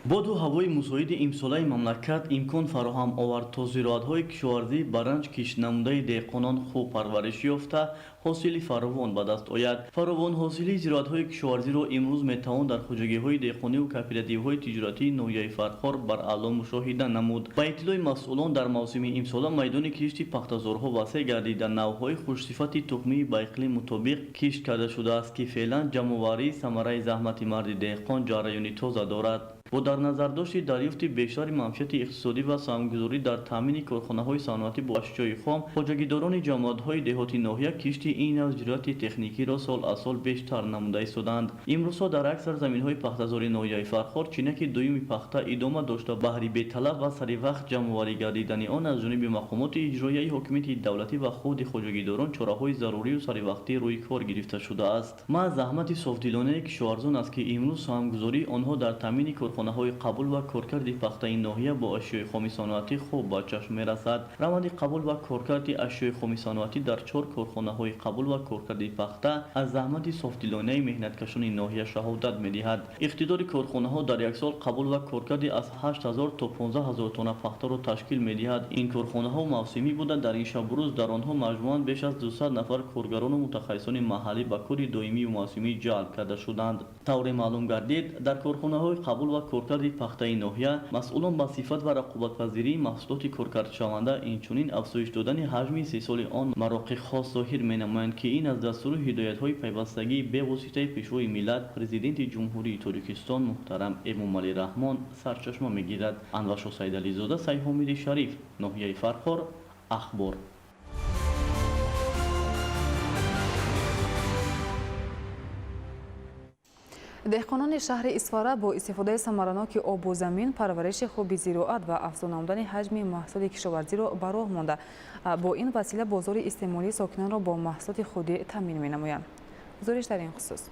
Боду ҳавои мусоиди имсолаи мамлакат имкон фароҳам овард, то зироатҳои кишоварзӣ ба ранҷ киштнамудаи деҳқонон хуб парвариш ёфта, ҳосили фаровон ба даст ояд. Фаровонҳосилии зироатҳои кишоварзиро имрӯз метавон дар хоҷагиҳои деҳқониву кооперативҳои тиҷоратии ноҳияи Фархор бараъло мушоҳида намуд. Ба иттилои масъулон, дар мавсими имсола майдони кишти пахтазорҳо васеъ гардида, навъҳои хушсифати тухмии ба иқлим мутобиқ кишт карда шудааст, ки феълан ҷамъоварии самараи заҳмати марди деҳқон ҷараёни тоза дорад. Бо дар назардошти дарёфти бештари манфиати иқтисодӣ ва саҳмгузорӣ дар таъмини корхонаҳои саноатӣ бо ашёи хом, хоҷагидорони ҷамоатҳои деҳоти ноҳия кишти ин навъ зироати техникиро сол аз сол бештар намуда истодаанд. Имрӯзҳо дар аксар заминҳои пахтазори ноҳияи Фархор чинаки дуюми пахта идома дошта, баҳри беталаф ва саривақт ҷамъоварӣ гардидани он аз ҷониби мақомоти иҷроияи ҳокимияти давлатӣ ва худи хоҷагидорон чораҳои зарурию саривақтӣ рӯи кор гирифта шудааст. Маҳз заҳмати софдилонаи кишоварзон аст, ки имрӯз саҳмгузории онҳо дар таъмини корхонаҳои қабул ва коркарди пахтаи ноҳия бо ашёи хоми саноатӣ хуб ба чашм мерасад. Раванди қабул ва коркарди ашёи хоми саноатӣ дар чор корхонаҳои қабул ва коркарди пахта аз заҳмати софдилонаи меҳнаткашони ноҳия шаҳодат медиҳад. Иқтидори корхонаҳо дар як сол қабул ва коркарди аз 8000 то 15000 тонна пахтаро ташкил медиҳад. Ин корхонаҳо мавсимӣ буда, дар ин шабу рӯз дар онҳо маҷмӯан беш аз 200 нафар коргарону мутахассисони маҳаллӣ ба кори доимию мавсимӣ ҷалб карда шуданд. Тавре маълум гардид, дар корхонаҳои қабул ва коркарди пахтаи ноҳия масъулон ба сифат ва рақобатпазирии маҳсулоти коркардшаванда, инчунин афзоиш додани ҳаҷми истеҳсоли он мароқи хос зоҳир менамоянд, ки ин аз дастуру ҳидоятҳои пайвастагии бевоситаи Пешвои миллат, Президенти Ҷумҳурии Тоҷикистон муҳтарам Эмомалӣ Раҳмон сарчашма мегирад. Анваршо Саидализода, Сайҳомиди Шариф, ноҳияи Фархор, Ахбор.
Деҳқонони шаҳри Исфара бо истифодаи самараноки обу замин, парвариши хуби зироат ва афзун намудани ҳаҷми маҳсулоти кишоварзиро ба роҳ монда, бо ин васила бозори истеъмолии сокинонро бо маҳсулоти худӣ таъмин менамоянд. Гузориш дар ин хусус.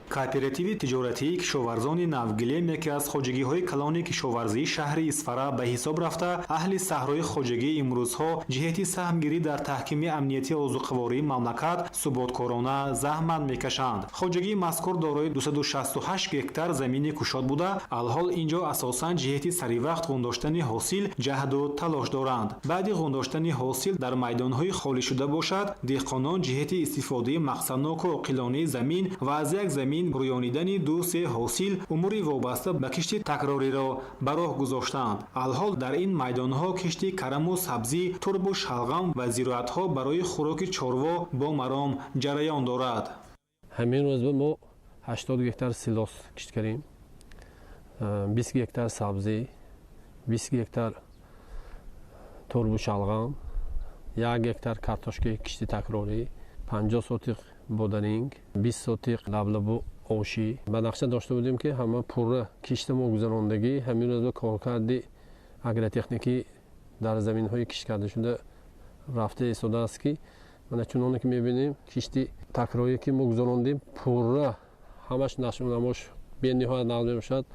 Кооперативи тиҷоратии кишоварзони Навгилем яке аз хоҷагиҳои калони кишоварзии шаҳри Исфара ба ҳисоб рафта, аҳли саҳрои хоҷагии имрӯзҳо ҷиҳати саҳмгирӣ дар таҳкими амнияти озуқавории мамлакат суботкорона заҳмат мекашанд. Хоҷагии мазкур дорои 268 гектар замини кушод буда, алҳол инҷо асосан ҷиҳати саривақт ғундоштани ҳосил ҷаҳду талош доранд. Баъди ғундоштани ҳосил дар майдонҳои холишуда бошад, деҳқонон ҷиҳати истифодаи мақсадноку оқилонаи замин ва аз як замин рӯёнидани ду-се ҳосил умури вобаста ба кишти такрориро ба роҳ гузоштаанд. Алҳол дар ин майдонҳо кишти караму сабзӣ, турбу шалғам ва зироатҳо барои хӯроки чорво бо маром ҷараён дорад.
Ҳамин рӯз мо 80 гектар силос кишт кардем.
20 гектар сабзӣ, 20 гектар турбу шалғам, 1 гектар картошкаи кишти такрорӣ, 50 сотиқ бодаринг, 20 сотиқ лаблабу ошӣ. Ба нақша дошта будем, ки ҳама пурра кишта мо гузарондагӣ, ҳамин рӯз ба коркарди агротехникӣ дар заминҳои кишт карда шуда рафта истодааст, ки мана чуноне ки мебинем, кишти такрорӣ ки мо гузарондем, пурра ҳамаш нашъунамош бениҳоят нағз мебошад.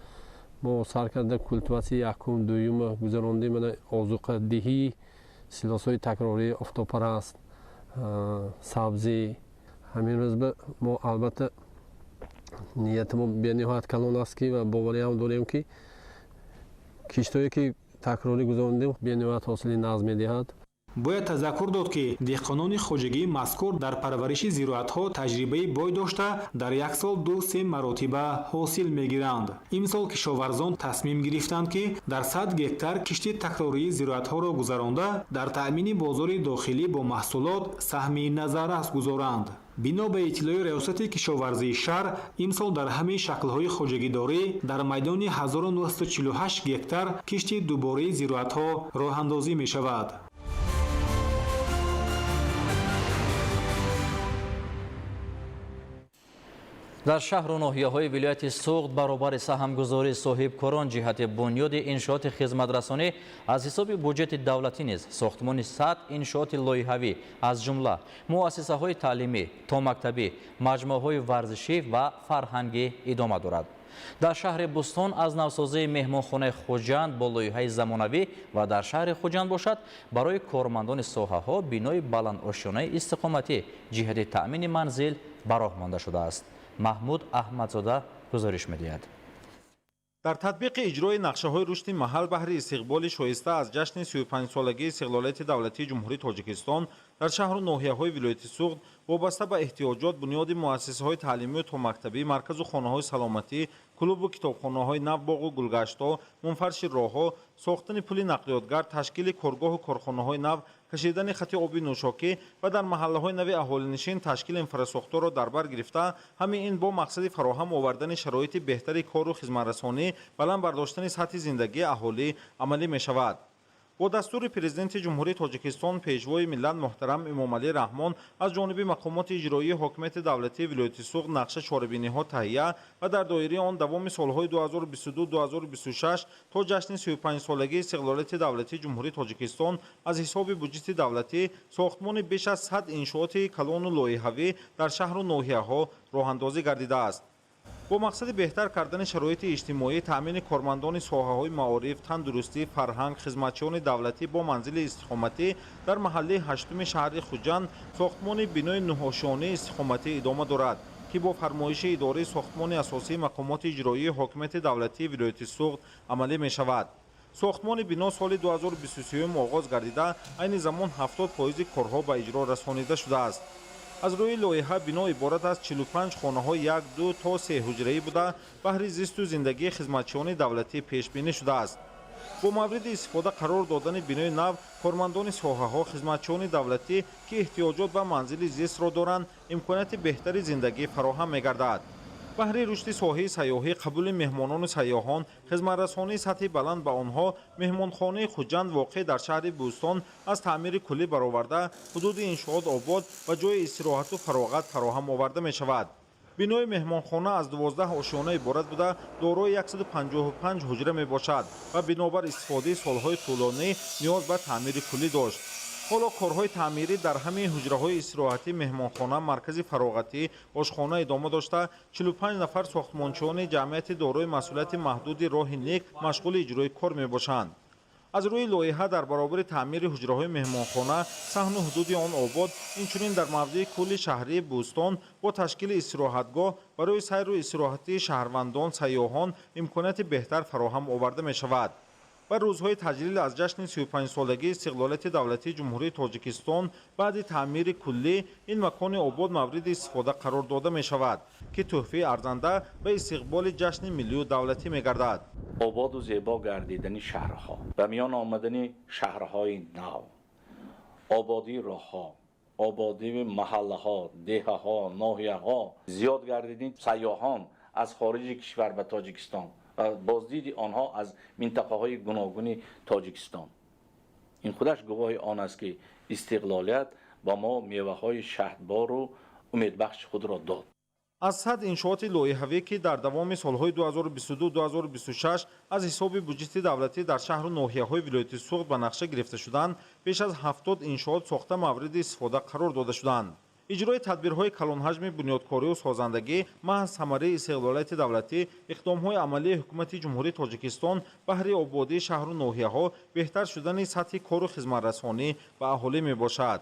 Мо сар карда культиватсияи якум, дуюма гузарондем, мана озуқадиҳӣ, силосҳои такрорӣ, офтобпараст, сабзӣ. Ҳамин рӯз ба мо албатта нияти мо бениҳоят калон аст, ки ва бовариам дорем, ки киштое ки такрорӣ гузарондем, бениҳоят ҳосили нағз медиҳад.
Бояд тазаккур дод, ки деҳқонони хоҷагии мазкур дар парвариши зироатҳо таҷрибаи бой дошта, дар як сол 2-3 маротиба ҳосил мегиранд. Имсол кишоварзон тасмим гирифтанд, ки дар 100 гектар кишти такрории зироатҳоро гузаронда, дар таъмини бозори дохилӣ бо маҳсулот саҳми назаррас гузоранд. Бино ба иттилои Раёсати кишоварзии шаҳр, имсол дар ҳамаи шаклҳои хоҷагидорӣ дар майдони 1948 гектар кишти дубораи зироатҳо роҳандозӣ мешавад.
Дар шаҳру ноҳияҳои вилояти Суғд баробари саҳмгузории соҳибкорон ҷиҳати бунёди иншооти хизматрасонӣ аз ҳисоби буҷети давлатӣ низ сохтмони 100 иншооти лоиҳавӣ, аз ҷумла муассисаҳои таълимӣ, томактабӣ, маҷмӯаҳои варзишӣ ва фарҳангӣ идома дорад. Дар шаҳри Бӯстон аз навсозии меҳмонхонаи Хуҷанд бо лоиҳаи замонавӣ ва дар шаҳри Хуҷанд бошад, барои кормандони соҳаҳо бинои баландошёнаи истиқоматӣ ҷиҳати таъмини манзил ба роҳ монда шудааст. Маҳмуд Аҳмадзода гузориш медиҳад.
Дар татбиқи иҷрои нақшаҳои рушди маҳал баҳри истиқболи шоиста аз ҷашни 35-солагии истиқлолияти давлатии Ҷумҳурии Тоҷикистон дар шаҳру ноҳияҳои вилояти Суғд вобаста ба эҳтиёҷот бунёди муассисаҳои таълимию томактабӣ, марказу хонаҳои саломатӣ, клубу китобхонаҳои нав, боғу гулгаштҳо, мунфарши роҳҳо, сохтани пули нақлиётгар, ташкили коргоҳу корхонаҳои нав, кашидани хати оби нӯшокӣ ва дар маҳаллаҳои нави аҳолинишин ташкили инфрасохторро дар бар гирифта, ҳамин ин бо мақсади фароҳам овардани шароити беҳтари кору хизматрасонӣ, баланд бардоштани сатҳи зиндагии аҳолӣ амалӣ мешавад. Бо дастури Президенти Ҷумҳурии Тоҷикистон, Пешвои миллат муҳтарам Эмомалӣ Раҳмон аз ҷониби мақомоти иҷроии ҳокимияти давлатии вилояти Суғд нақша чорабиниҳо таҳия ва дар доираи он давоми солҳои 2022-2026 то ҷашни 35-солагии истиқлолияти давлатии Ҷумҳурии Тоҷикистон аз ҳисоби буҷети давлатӣ сохтмони беш аз 100 иншооти калону лоиҳавӣ дар шаҳру ноҳияҳо роҳандозӣ гардидааст. Бо мақсади беҳтар кардани шароити иҷтимоӣ, таъмини кормандони соҳаҳои маориф, тандурустӣ, фарҳанг, хизматчиёни давлатӣ бо манзили истиқоматӣ дар маҳаллаи ҳаштуми шаҳри Хуҷанд сохтмони бинои нӯҳошёнаи истиқоматӣ идома дорад, ки бо фармоиши идораи сохтмони асосии мақомоти иҷроии ҳокимияти давлатии вилояти Суғд амалӣ мешавад. Сохтмони бино соли 2023 оғоз гардида, айни замон 70% корҳо ба иҷро расонида шудааст. Аз рӯи лоиҳа бино иборат аз 45 хонаҳои 1, 2 то 3 ҳуҷраӣ буда, баҳри зисту зиндагии хизматчиёни давлатӣ пешбинӣ шудааст. Бо мавриди истифода қарор додани бинои нав, кормандони соҳаҳо, хизматчиёни давлатӣ, ки эҳтиёҷот ба манзили зистро доранд, имконияти беҳтари зиндагӣ фароҳам мегардад. Баҳри рушди соҳаи сайёҳӣ, қабули меҳмонону сайёҳон, хизматрасонии сатҳи баланд ба онҳо, меҳмонхонаи Хуҷанд воқеъ дар шаҳри Бӯстон аз таъмири куллӣ бароварда, ҳудуди иншоот обод ва ҷойи истироҳату фароғат фароҳам оварда мешавад. Бинои меҳмонхона аз 12 ошёна иборат буда, дорои 155 ҳуҷра мебошад ва бинобар истифодаи солҳои тӯлонӣ ниёз ба таъмири куллӣ дошт. Ҳоло корҳои таъмирӣ дар ҳамаи ҳуҷраҳои истироҳатӣ, меҳмонхона, маркази фароғатӣ, ошхона идома дошта, 45 нафар сохтмончиёни ҷамъияти дорои масъулияти маҳдуди роҳи нек машғули иҷрои кор мебошанд. Аз рӯи лоиҳа дар баробари таъмири ҳуҷраҳои меҳмонхона, саҳну ҳудуди он обод, инчунин дар мавзеи кулли шаҳрии Бӯстон бо ташкили истироҳатгоҳ барои сайру истироҳатии шаҳрвандон, сайёҳон имконияти беҳтар фароҳам оварда мешавад. Ба рӯзҳои таҷлил аз ҷашни 35-солагии истиқлолияти давлатии Ҷумҳурии Тоҷикистон баъди таъмири куллӣ ин макони обод мавриди истифода қарор дода мешавад, ки тӯҳфаи арзанда ба истиқболи ҷашни миллию давлатӣ мегардад.
Ободу зебо гардидани шаҳрҳо, ба миён омадани шаҳрҳои нав, ободии роҳҳо, ободии маҳаллаҳо, деҳаҳо, ноҳияҳо, зиёд гардидани сайёҳон аз хориҷи кишвар ба Тоҷикистон ва боздиди онҳо аз минтақаҳои гуногуни Тоҷикистон. Ин худаш гувоҳи он аст, ки истиқлолият ба мо меваҳои шаҳдбору умедбахши худро дод.
Аз 100 иншооти лоиҳавӣ, ки дар давоми солҳои 2022-2026 аз ҳисоби буҷети давлатӣ дар шаҳру ноҳияҳои вилояти Суғд ба нақша гирифта шуданд, беш аз 70 иншоот сохта мавриди истифода қарор дода шуданд. Иҷрои тадбирҳои калонҳаҷми бунёдкорию созандагӣ маҳз самараи истиқлолияти давлатӣ, иқдомҳои амалии ҳукумати Ҷумҳурии Тоҷикистон баҳри ободии шаҳру ноҳияҳо, беҳтар шудани сатҳи кору хизматрасонӣ ба аҳолӣ мебошад.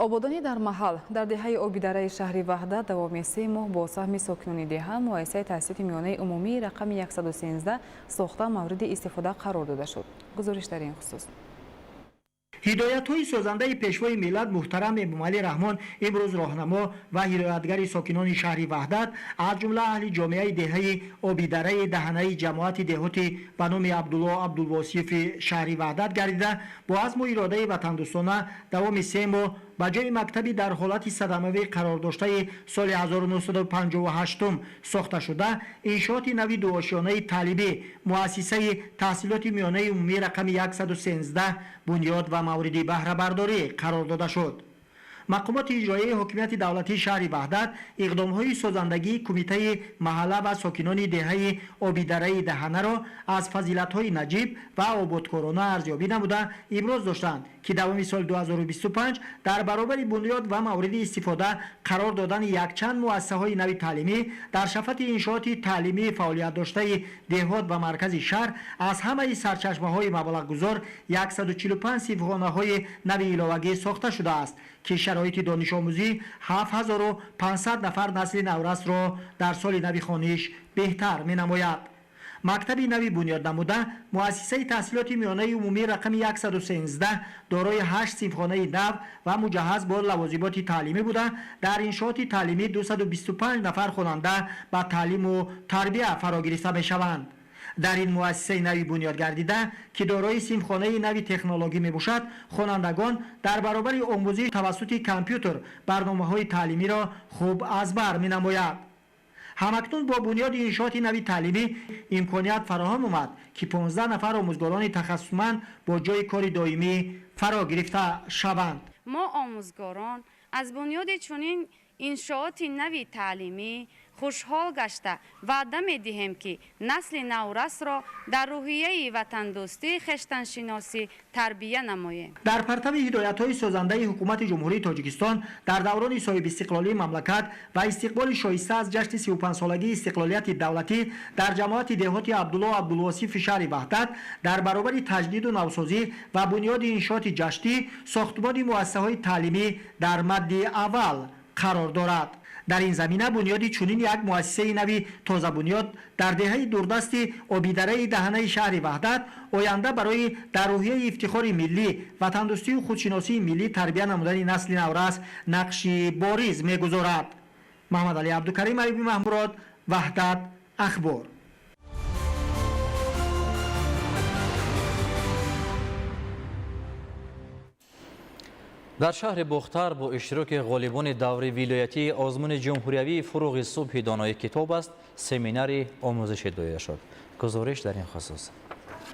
Ободонӣ дар маҳал. Дар деҳаи Обидараи шаҳри Ваҳдат давоми 3 моҳ бо саҳми сокинони деҳа муассисаи таҳсилоти миёнаи умумии рақами 113 сохта мавриди истифода қарор дода шуд. Гузориш дар ин хусус.
Ҳидоятҳои созандаи пешвои миллат муҳтарам Эмомалӣ Раҳмон имрӯз роҳнамо ва ҳидоятгари сокинони шаҳри Ваҳдат, аз ҷумла аҳли ҷомеаи деҳаи Обидараи даҳанаи ҷамоати деҳоти ба номи Абдулло Абдулвосифи шаҳри Ваҳдат гардида, бо азму иродаи ватандӯстона давоми 3 моҳ ба ҷои мактаби дар ҳолати садамавӣ қарор доштаи соли 1958 сохташуда иншооти нави дуошёнаи таълимӣ муассисаи таҳсилоти миёнаи умумии рақами 113 бунёд ва мавриди баҳрабардорӣ қарор дода шуд. Мақомоти иҷроияи ҳокимияти давлатии шаҳри Ваҳдат иқдомҳои созандагии кумитаи маҳалла ва сокинони деҳаи Обидараи даҳанаро аз фазилатҳои наҷиб ва ободкорона арзёбӣ намуда иброз доштанд, ки давоми соли 2025 дар баробари бунёд ва мавриди истифода қарор додани якчанд муассисаҳои нави таълимӣ дар шафати иншооти таълимии фаъолиятдоштаи деҳот ва маркази шаҳр аз ҳамаи сарчашмаҳои маблағгузор 145 синфхонаҳои нави иловагӣ сохта шудааст, ки шароити донишомӯзӣ 7500 нафар насли наврасро дар соли нави хониш беҳтар менамояд. Мактаби нави бунёд намуда муассисаи таҳсилоти миёнаи умумии рақами 113 дорои 8 синфхонаи нав ва муҷаҳҳаз бо лавозимоти таълимӣ буда, дар иншооти таълимӣ 225 нафар хонанда ба таълиму тарбия фаро гирифта мешаванд. Дар ин муассисаи нави бунёд гардида, ки дорои синфхонаи нави технологӣ мебошад, хонандагон дар баробари омӯзиш тавассути компютер барномаҳои таълимиро хуб аз бар менамояд. Ҳамакнун бо бунёди иншооти нави таълимӣ имконият фароҳам омад, ки 15 нафар омӯзгорони тахассусманд бо ҷойи кори доимӣ фаро гирифта шаванд.
Мо омӯзгорон аз бунёди чунин иншооти нави таълимӣ хушҳол гашта ваъда медиҳем, ки насли наврасро дар рӯҳияи ватандӯстии хештаншиносӣ тарбия намоем.
Дар партави ҳидоятҳои созандаи ҳукумати Ҷумҳурии Тоҷикистон дар даврони соҳибистиқлолии мамлакат ва истиқболи шоиста аз ҷашни 35-солагии истиқлолияти давлатӣ дар ҷамоати деҳоти Абдулло Абдулвосифи шаҳри Ваҳдат дар баробари таҷдиду навсозӣ ва бунёди иншооти ҷаштӣ сохтмони муассисаҳои таълимӣ дар мадди аввал қарор дорад. Дар ин замина бунёди чунин як муассисаи нави тозабунёд дар деҳаи дурдасти Обидараи даҳанаи шаҳри Ваҳдат оянда барои дар рӯҳияи ифтихори миллӣ, ватандӯстию худшиносии миллӣ тарбия намудани насли наврас нақши бориз мегузорад. Маҳмадалӣ Абдукарим, Аюби Маҳмурод, Ваҳдат, Ахбор.
Дар шаҳри Бохтар бо иштироки ғолибони даври вилоятии озмуни ҷумҳуриявии фуруғи субҳи донои китоб аст семинари омӯзишӣ доир шуд. Гузориш дар ин хусус.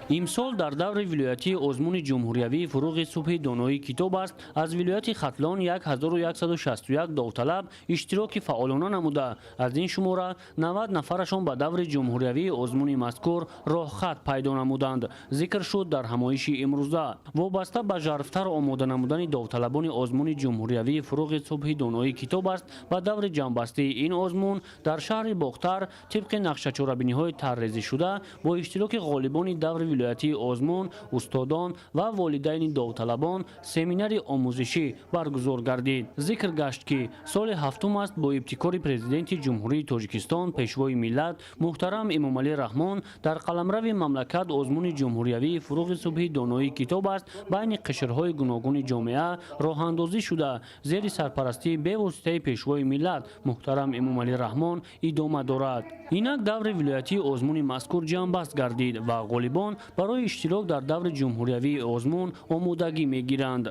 Имсол дар даври вилоятии озмуни ҷумҳуриявии фуруғи субҳи доноии китоб аст аз вилояти Хатлон 1161 довталаб иштироки фаъолона намуда, аз ин шумора 90 нафарашон ба даври ҷумҳуриявии озмуни мазкур роҳхат пайдо намуданд. Зикр шуд дар ҳамоиши имрӯза. Вобаста ба жарфтар омода намудани довталабони озмуни ҷумҳуриявии фуруғи субҳи доноии китоб аст ба даври ҷамъбастии ин озмун дар шаҳри Бохтар тибқи нақшачорабиниҳои тарҳрезишуда бо иштироки ғолибони даври вилоятии озмун, устодон ва волидайни довталабон семинари омӯзишӣ баргузор гардид. Зикр гашт, ки соли ҳафтум аст бо ибтикори Президенти Ҷумҳурии Тоҷикистон, Пешвои миллат муҳтарам Эмомалӣ Раҳмон дар қаламрави мамлакат озмуни ҷумҳуриявии фуруғи субҳи доноии китоб аст байни қишрҳои гуногуни ҷомеа роҳандозӣ шуда, зери сарпарастии бевоситаи Пешвои миллат муҳтарам Эмомалӣ Раҳмон идома дорад. Инак даври вилоятии озмуни мазкур ҷамъбаст гардид ва ғолибон барои иштирок дар даври ҷумҳуриявии озмун омодагӣ мегиранд.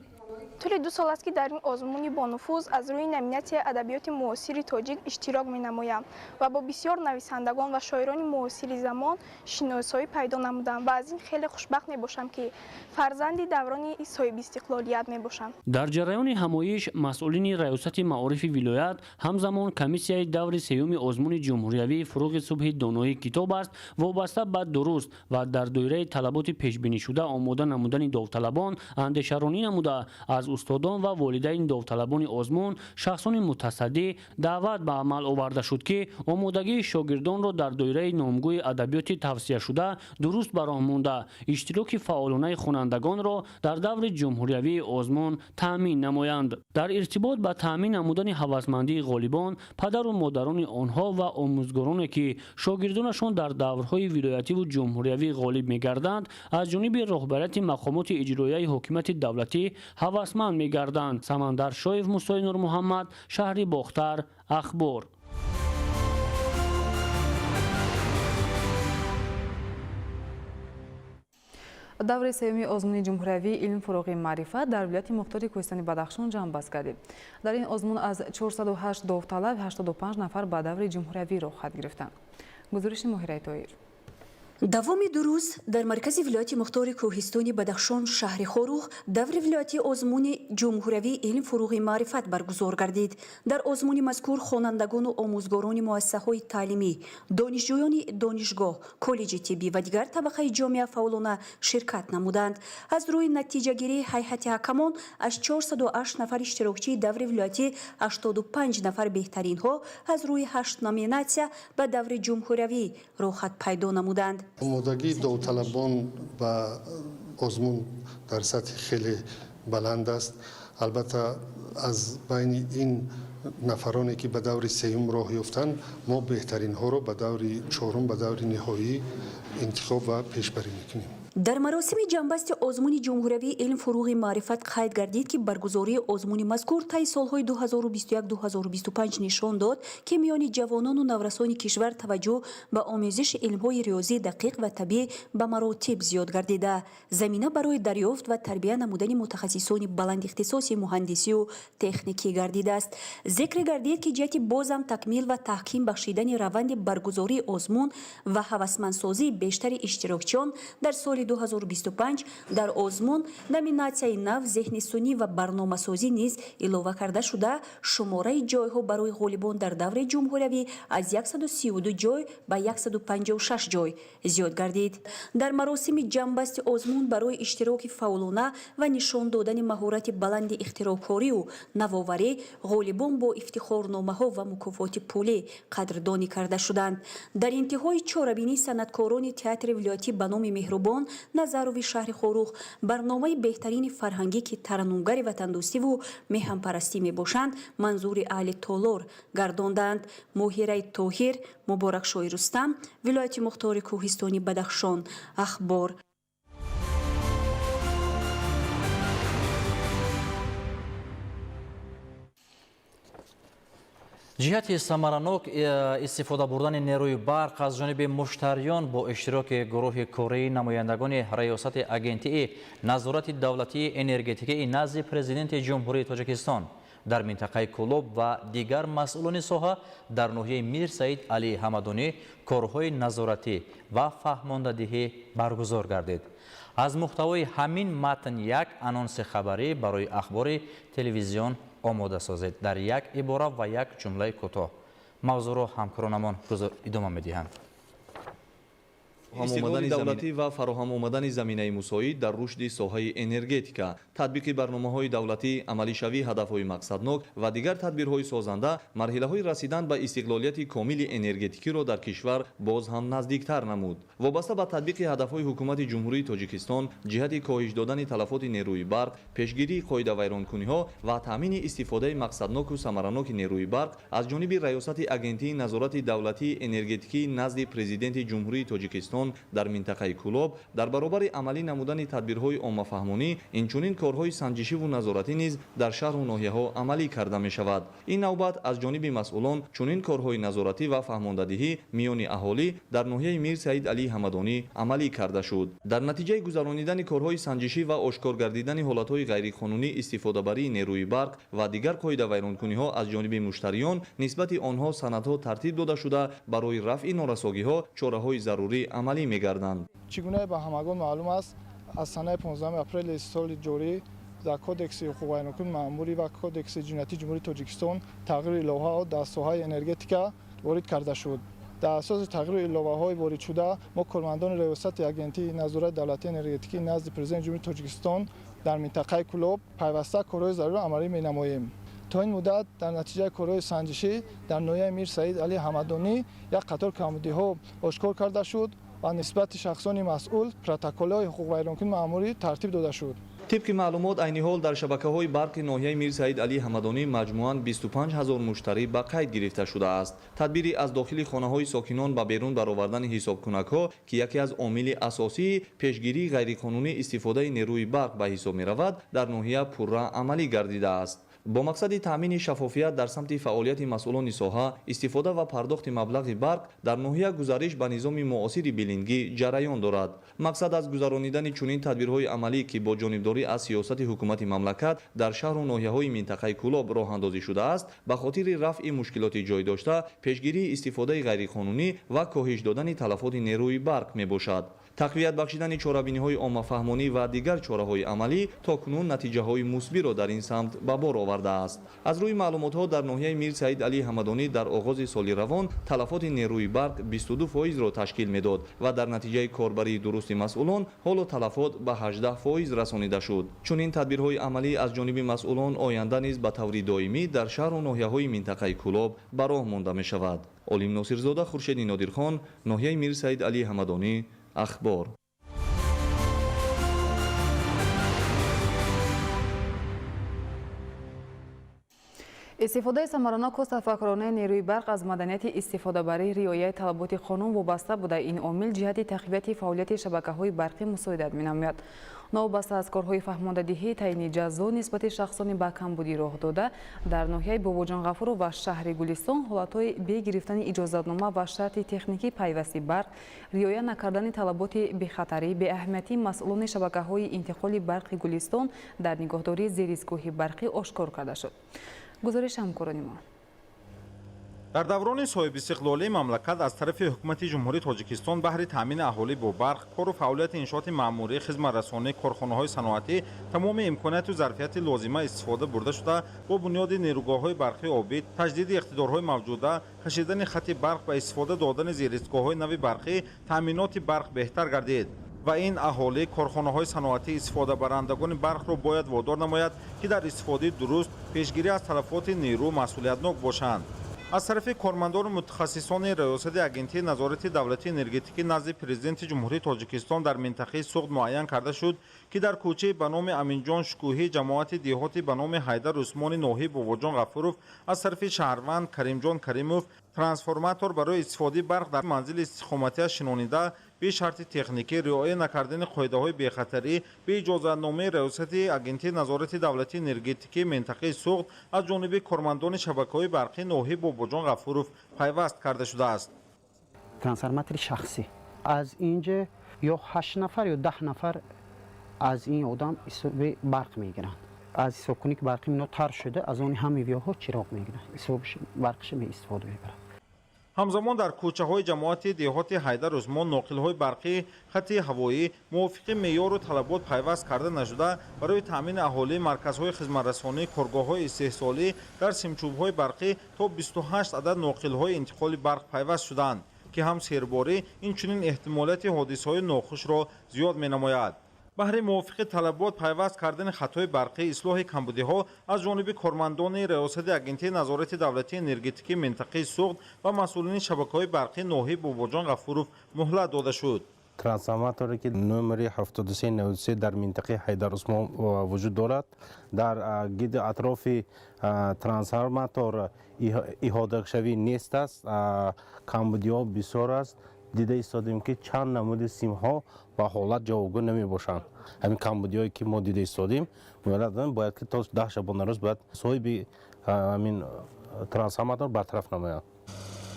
Тӯли 2 сол аст, ки дар ин озмуни бонуфуз аз рӯи номинатсияи адабиёти муосири тоҷик иштирок менамоям ва бо бисёр нависандагон ва шоирони муосири замон шиносоӣ пайдо намудам ва аз ин хеле хушбахт мебошам, ки фарзанди даврони соҳибистиқлолият мебошам.
Дар ҷараёни ҳамоиш масъулини раёсати маорифи вилоят, ҳамзамон комиссияи даври сеюми озмуни ҷумҳуриявии фуруғи субҳи доноӣ китоб аст вобаста ба дуруст ва дар доираи талаботи пешбинишуда омода намудани довталабон андешаронӣ намуда, аз устодон ва волидайни довталабони озмун, шахсони мутасаддӣ даъват ба амал оварда шуд, ки омодагии шогирдонро дар доираи номгӯи адабиёти тавсияшуда дуруст ба роҳ монда, иштироки фаъолонаи хонандагонро дар даври ҷумҳуриявии озмун таъмин намоянд. Дар иртибот ба таъмин намудани ҳавасмандии ғолибон, падару модарони онҳо ва омӯзгороне, ки шогирдонашон дар даврҳои вилоятиву ҷумҳуриявӣ ғолиб мегарданд, аз ҷониби роҳбарияти мақомоти иҷроияи ҳокимияти давлатӣ ҳавасманд мегарданд. Самандар Шоев, Мусои Нурмуҳаммад, шаҳри Бохтар, Ахбор.
Даври сеюми озмуни ҷумҳуриявии илм фуруғи маърифат дар вилояти мухтори кӯҳистони Бадахшон ҷамъбаст гардид. Дар ин озмун аз 408 довталаб 85 нафар ба даври ҷумҳуриявӣ роҳхат гирифтанд. Гузориши Моҳираи Тоир.
Давоми 2 рӯз дар маркази вилояти мухтори кӯҳистони Бадахшон, шаҳри Хоруғ, даври вилоятии озмуни ҷумҳуриявии илм фуруғи маърифат баргузор гардид. Дар озмуни мазкур хонандагону омӯзгорони муассисаҳои таълимӣ, донишҷӯёни донишгоҳ, коллеҷи тиббӣ ва дигар табақаи ҷомеа фаъолона ширкат намуданд. Аз рӯи натиҷагирии ҳайати ҳакамон аз 408 нафар иштирокчии даври вилоятӣ 85 нафар беҳтаринҳо аз рӯи 8 номинатсия ба даври ҷумҳуриявӣ роҳхат пайдо намуданд.
Омодагии довталабон ба озмун дар сатҳи хеле баланд аст. Албатта, аз байни ин нафароне, ки ба даври сеюм роҳ ёфтанд, мо беҳтаринҳоро ба даври чорум, ба даври ниҳоӣ интихоб ва пешбарӣ мекунем.
Дар маросими ҷамъбасти озмуни ҷумҳуриявии илм фуруғи маърифат қайд гардид, ки баргузории озмуни мазкур таи солҳои 2021-2025 нишон дод, ки миёни ҷавонону наврасони кишвар таваҷҷӯҳ ба омӯзиши илмҳои риёзӣ, дақиқ ва табиӣ ба маротиб зиёд гардида, замина барои дарёфт ва тарбия намудани мутахассисони баландихтисоси муҳандисию техникӣ гардидааст. Зикр гардид, ки ҷиҳати бозам такмил ва таҳким бахшидани раванди баргузории озмун ва ҳавасмандсозии бештари иштирокчиён дар соли 2025 дар озмун номинатсияи нав зеҳни сунъӣ ва барномасозӣ низ илова карда шуда, шумораи ҷойҳо барои ғолибон дар давраи ҷумҳуриявӣ аз 132 ҷой ба 156 ҷой зиёд гардид. Дар маросими ҷамъбасти озмун барои иштироки фаъолона ва нишон додани маҳорати баланди ихтироъкорию навоварӣ ғолибон бо ифтихорномаҳо ва мукофоти пулӣ қадрдонӣ карда шуданд. Дар интиҳои чорабинӣ санъаткорони театри вилоятӣ ба номи Меҳрубон Назарови шаҳри Хоруғ барномаи беҳтарини фарҳангӣ, ки тараннумгари ватандӯстиву меҳанпарастӣ мебошанд, манзури аҳли толор гардонданд. Моҳираи Тоҳир, Муборакшоҳи Рустам, вилояти мухтори кӯҳистони Бадахшон, Ахбор.
Ҷиҳати самаранок истифода бурдани нерӯи барқ аз ҷониби муштариён бо иштироки гурӯҳи кории намояндагони раёсати агентии назорати давлатии энергетикии назди Президенти Ҷумҳурии Тоҷикистон дар минтақаи Кӯлоб ва дигар масъулони соҳа дар ноҳияи Мир Саид Алии Ҳамадонӣ корҳои назоратӣ ва фаҳмондадиҳӣ баргузор гардид. Аз муҳтавои ҳамин матн як анонси хабарӣ барои ахбори телевизион омода созед дар як ибора ва як ҷумлаи кӯтоҳ. Мавзӯъро ҳамкоронамон идома медиҳанд.
Истиқлоли давлатӣ ва фароҳам омадани заминаи мусоид дар рушди соҳаи энергетика, татбиқи барномаҳои давлатӣ, амалишавии ҳадафҳои мақсаднок ва дигар тадбирҳои созанда марҳилаҳои расидан ба истиқлолияти комили энергетикиро дар кишвар боз ҳам наздиктар намуд. Вобаста ба татбиқи ҳадафҳои ҳукумати Ҷумҳурии Тоҷикистон ҷиҳати коҳиш додани талафоти нерӯи барқ, пешгирии қоидавайронкуниҳо ва таъмини истифодаи мақсадноку самараноки нерӯи барқ аз ҷониби Раёсати агентии назорати давлатии энергетикии назди Президенти Ҷумҳурии Тоҷикистон Тоҷикистон дар минтақаи Кӯлоб дар баробари амалӣ намудани тадбирҳои оммафаҳмонӣ, инчунин корҳои санҷишиву назоратӣ низ дар шаҳру ноҳияҳо амалӣ карда мешавад. Ин навбат аз ҷониби масъулон чунин корҳои назоратӣ ва фаҳмондадиҳӣ миёни аҳолӣ дар ноҳияи Мир Саид Алии Ҳамадонӣ амалӣ карда шуд. Дар натиҷаи гузаронидани корҳои санҷишӣ ва ошкор гардидани ҳолатҳои ғайриқонунӣ истифодабарии нерӯи барқ ва дигар қоидавайронкуниҳо аз ҷониби муштариён нисбати онҳо санадҳо тартиб дода шуда, барои рафъи норасогиҳо чораҳои зарурӣ амалӣ мегарданд.
Чӣ гуна ба ҳамагон маълум аст, аз санаи 15 апрели соли ҷорӣ дар Кодекси ҳуқуқвайронкунии маъмурӣ ва Кодекси ҷиноятии Ҷумҳурии Тоҷикистон тағйиру иловаҳо дар соҳаи энергетика ворид карда шуд. Дар асоси тағйиру иловаҳои воридшуда мо кормандони Риёсати Агентии назорати давлатии энергетикӣ назди Президенти Ҷумҳурии Тоҷикистон дар минтақаи Кӯлоб пайваста корҳои зарурро амалӣ менамоем. То ин муддат дар натиҷаи корҳои санҷишӣ дар ноҳияи Мир Саид Алӣ Ҳамадонӣ як қатор камбудиҳо ошкор карда шуд ва нисбати шахсони масъул протоколҳои ҳуқуқвайронкунии маъмурӣ тартиб дода шуд.
Тибқи маълумот, айни ҳол дар шабакаҳои барқи ноҳияи Мир Саид Алӣ Ҳамадонӣ маҷмӯан 25 ҳазор муштарӣ ба қайд гирифта шудааст. Тадбири аз дохили хонаҳои сокинон ба берун баровардани ҳисобкунакҳо, ки яке аз омили асосии пешгирии ғайриқонунӣ истифодаи нерӯи барқ ба ҳисоб меравад, дар ноҳия пурра амалӣ гардидааст. Бо мақсади таъмини шаффофият дар самти фаъолияти масъулони соҳа, истифода ва пардохти маблағи барқ дар ноҳия гузариш ба низоми муосири билингӣ ҷараён дорад. Мақсад аз гузаронидани чунин тадбирҳои амалӣ, ки бо ҷонибдорӣ аз сиёсати ҳукумати мамлакат дар шаҳру ноҳияҳои минтақаи Кӯлоб роҳандозӣ шудааст, ба хотири рафъи мушкилоти ҷой дошта, пешгирии истифодаи ғайриқонунӣ ва коҳиш додани талафоти нерӯи барқ мебошад. Тақвият бахшидани чорабиниҳои оммафаҳмонӣ ва дигар чораҳои амалӣ то кунун натиҷаҳои мусбиро дар ин самт ба бор овардааст. Аз рӯи маълумотҳо дар ноҳияи Мир Саид Алии Ҳамадонӣ дар оғози соли равон талафоти нерӯи барқ 22%-ро ташкил медод ва дар натиҷаи корбарии дурусти масъулон ҳоло талафот ба 18% расонида шуд. Чунин тадбирҳои амалӣ аз ҷониби масъулон оянда низ ба таври доимӣ дар шаҳру ноҳияҳои минтақаи Кӯлоб ба роҳ монда мешавад. Олим Носирзода, Хуршеди Нодирхон, ноҳияи Мир Саид Алии Ҳамадонӣ, Ахбор.
Истифодаи самараноку сарфакоронаи нерӯи барқ аз маданияти истифодабарии риояи талаботи қонун вобаста буда, ин омил ҷиҳати тақвияти фаъолияти шабакаҳои барқӣ мусоидат менамояд. Новобаста аз корҳои фаҳмондадиҳӣ, таъини ҷазо нисбати шахсони ба камбудӣ роҳ дода, дар ноҳияи Бобоҷон Ғафуров ва шаҳри Гулистон ҳолатҳои бегирифтани иҷозатнома ва шарти техникӣ пайвасти барқ, риоя накардани талаботи бехатарӣ, беаҳамиятии масъулони шабакаҳои интиқоли барқи Гулистон дар нигоҳдории зеристгоҳи барқӣ ошкор карда шуд. Гузориш ҳамкорони мо.
Дар даврони соҳибистиқлолии мамлакат аз тарафи ҳукумати Ҷумҳурии Тоҷикистон баҳри таъмини аҳолӣ бо барқ, кору фаъолияти иншооти маъмурӣ, хизматрасонӣ, корхонаҳои саноатӣ тамоми имконияту зарфияти лозима истифода бурда шуда, бо бунёди нерӯгоҳҳои барқи обӣ, таҷдиди иқтидорҳои мавҷуда, кашидани хати барқ ва истифода додани зеристгоҳҳои нави барқӣ таъминоти барқ беҳтар гардид. Ва ин аҳолӣ, корхонаҳои саноатӣ, истифодабарандагони барқро бояд водор намояд, ки дар истифодаи дуруст, пешгирӣ аз талафоти нерӯ масъулиятнок бошанд. Аз тарафи кормандону мутахассисони Риёсати Агентии назорати давлатии энергетикӣ назди Президенти Ҷумҳурии Тоҷикистон дар минтақаи Суғд муайян карда шуд, ки дар кӯчаи ба номи Аминҷон Шукӯҳӣ, ҷамоати деҳоти ба номи Ҳайдар Усмони ноҳияи Бобоҷон Ғафуров аз тарафи шаҳрванд Каримҷон Каримов трансформатор барои истифодаи барқ дар манзили истиқоматиаш шинонида, бе шарти техникӣ, риоя накардани қоидаҳои бехатарӣ, бе иҷозатномаи Риёсати Агентии назорати давлатии энергетикии минтақаи Суғд аз ҷониби кормандони шабакаҳои барқии ноҳияи Бобоҷон Ғафуров пайваст карда шудааст.
Трансформатори шахсӣ аз инҷа ё 8 нафар ё 10 нафар аз ин одам ҳисоби барқ мегиранд. Аз ҳисобкунӣ ки барқи мино тар шуда, аз они ҳамаи виёҳо чироғ мегиранд, ҳисоби барқиша меистифода мебаранд.
Ҳамзамон дар кӯчаҳои ҷамоати деҳоти Ҳайдар Усмон ноқилҳои барқӣ, хати ҳавоӣ мувофиқи меъёру талабот пайваст карда нашуда, барои таъмини аҳолӣ, марказҳои хизматрасонӣ, коргоҳҳои истеҳсолӣ дар симчӯбҳои барқӣ то 28 адад ноқилҳои интиқоли барқ пайваст шуданд, ки ҳам серборӣ инчунин эҳтимолияти ҳодисаҳои нохушро зиёд менамояд. Баҳри мувофиқи талабот пайваст кардани хатҳои барқӣ, ислоҳи камбудиҳо аз ҷониби кормандони Риёсати Агентии назорати давлатии энергетикии минтақаи Суғд ва масъулини шабакаҳои барқии ноҳияи Бобоҷон Ғафуров муҳлат дода шуд.
Трансформаторе ки номери 7393 дар минтақаи Ҳайдар Усмон вуҷуд дорад, дар гирди атрофи трансформатор иҳодашавӣ нест аст, камбудиҳо бисёр аст. Дида истодем, ки чанд намуди симҳо ба ҳолат ҷавобгӯ намебошанд. Ҳамин камбудиҳое, ки мо дида истодем, бояд ки то 10 шабонарӯз бояд соҳиби ҳамин трансформатор бартараф намояд.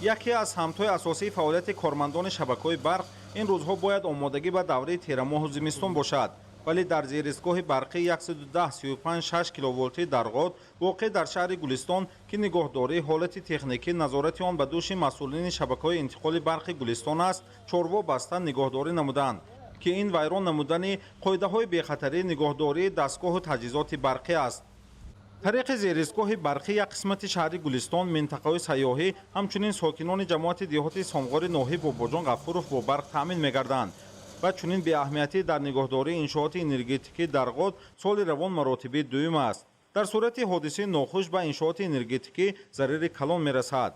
Яке аз самтҳои асосии фаъолияти кормандони шабакаҳои барқ ин рӯзҳо бояд омодагӣ ба давраи терамоҳу зимистон бошад. Вале дар зеристгоҳи барқӣ 110,35,6 киловолтии Дарғот, воқеъ дар шаҳри Гулистон, ки нигоҳдории ҳолати техникӣ, назорати он ба дӯши масъулини шабакаҳои интиқоли барқи Гулистон аст, чорво баста нигоҳдорӣ намуданд, ки ин вайрон намудани қоидаҳои бехатарии нигоҳдории дастгоҳу таҷҳизоти барқӣ аст. Тариқи зеристгоҳи барқӣ як қисмати шаҳри Гулистон, минтақаҳои сайёҳӣ, ҳамчунин сокинони ҷамоати деҳоти Сомғори ноҳияи Бобоҷон Ғафуров бо барқ таъмин мегарданд. Ва чунин беаҳамиятӣ дар нигоҳдории иншооти энергетикӣ Дарғот соли равон маротиби дуюм аст. Дар сурати ҳодисаи нохуш ба иншооти энергетикӣ зарари калон мерасад.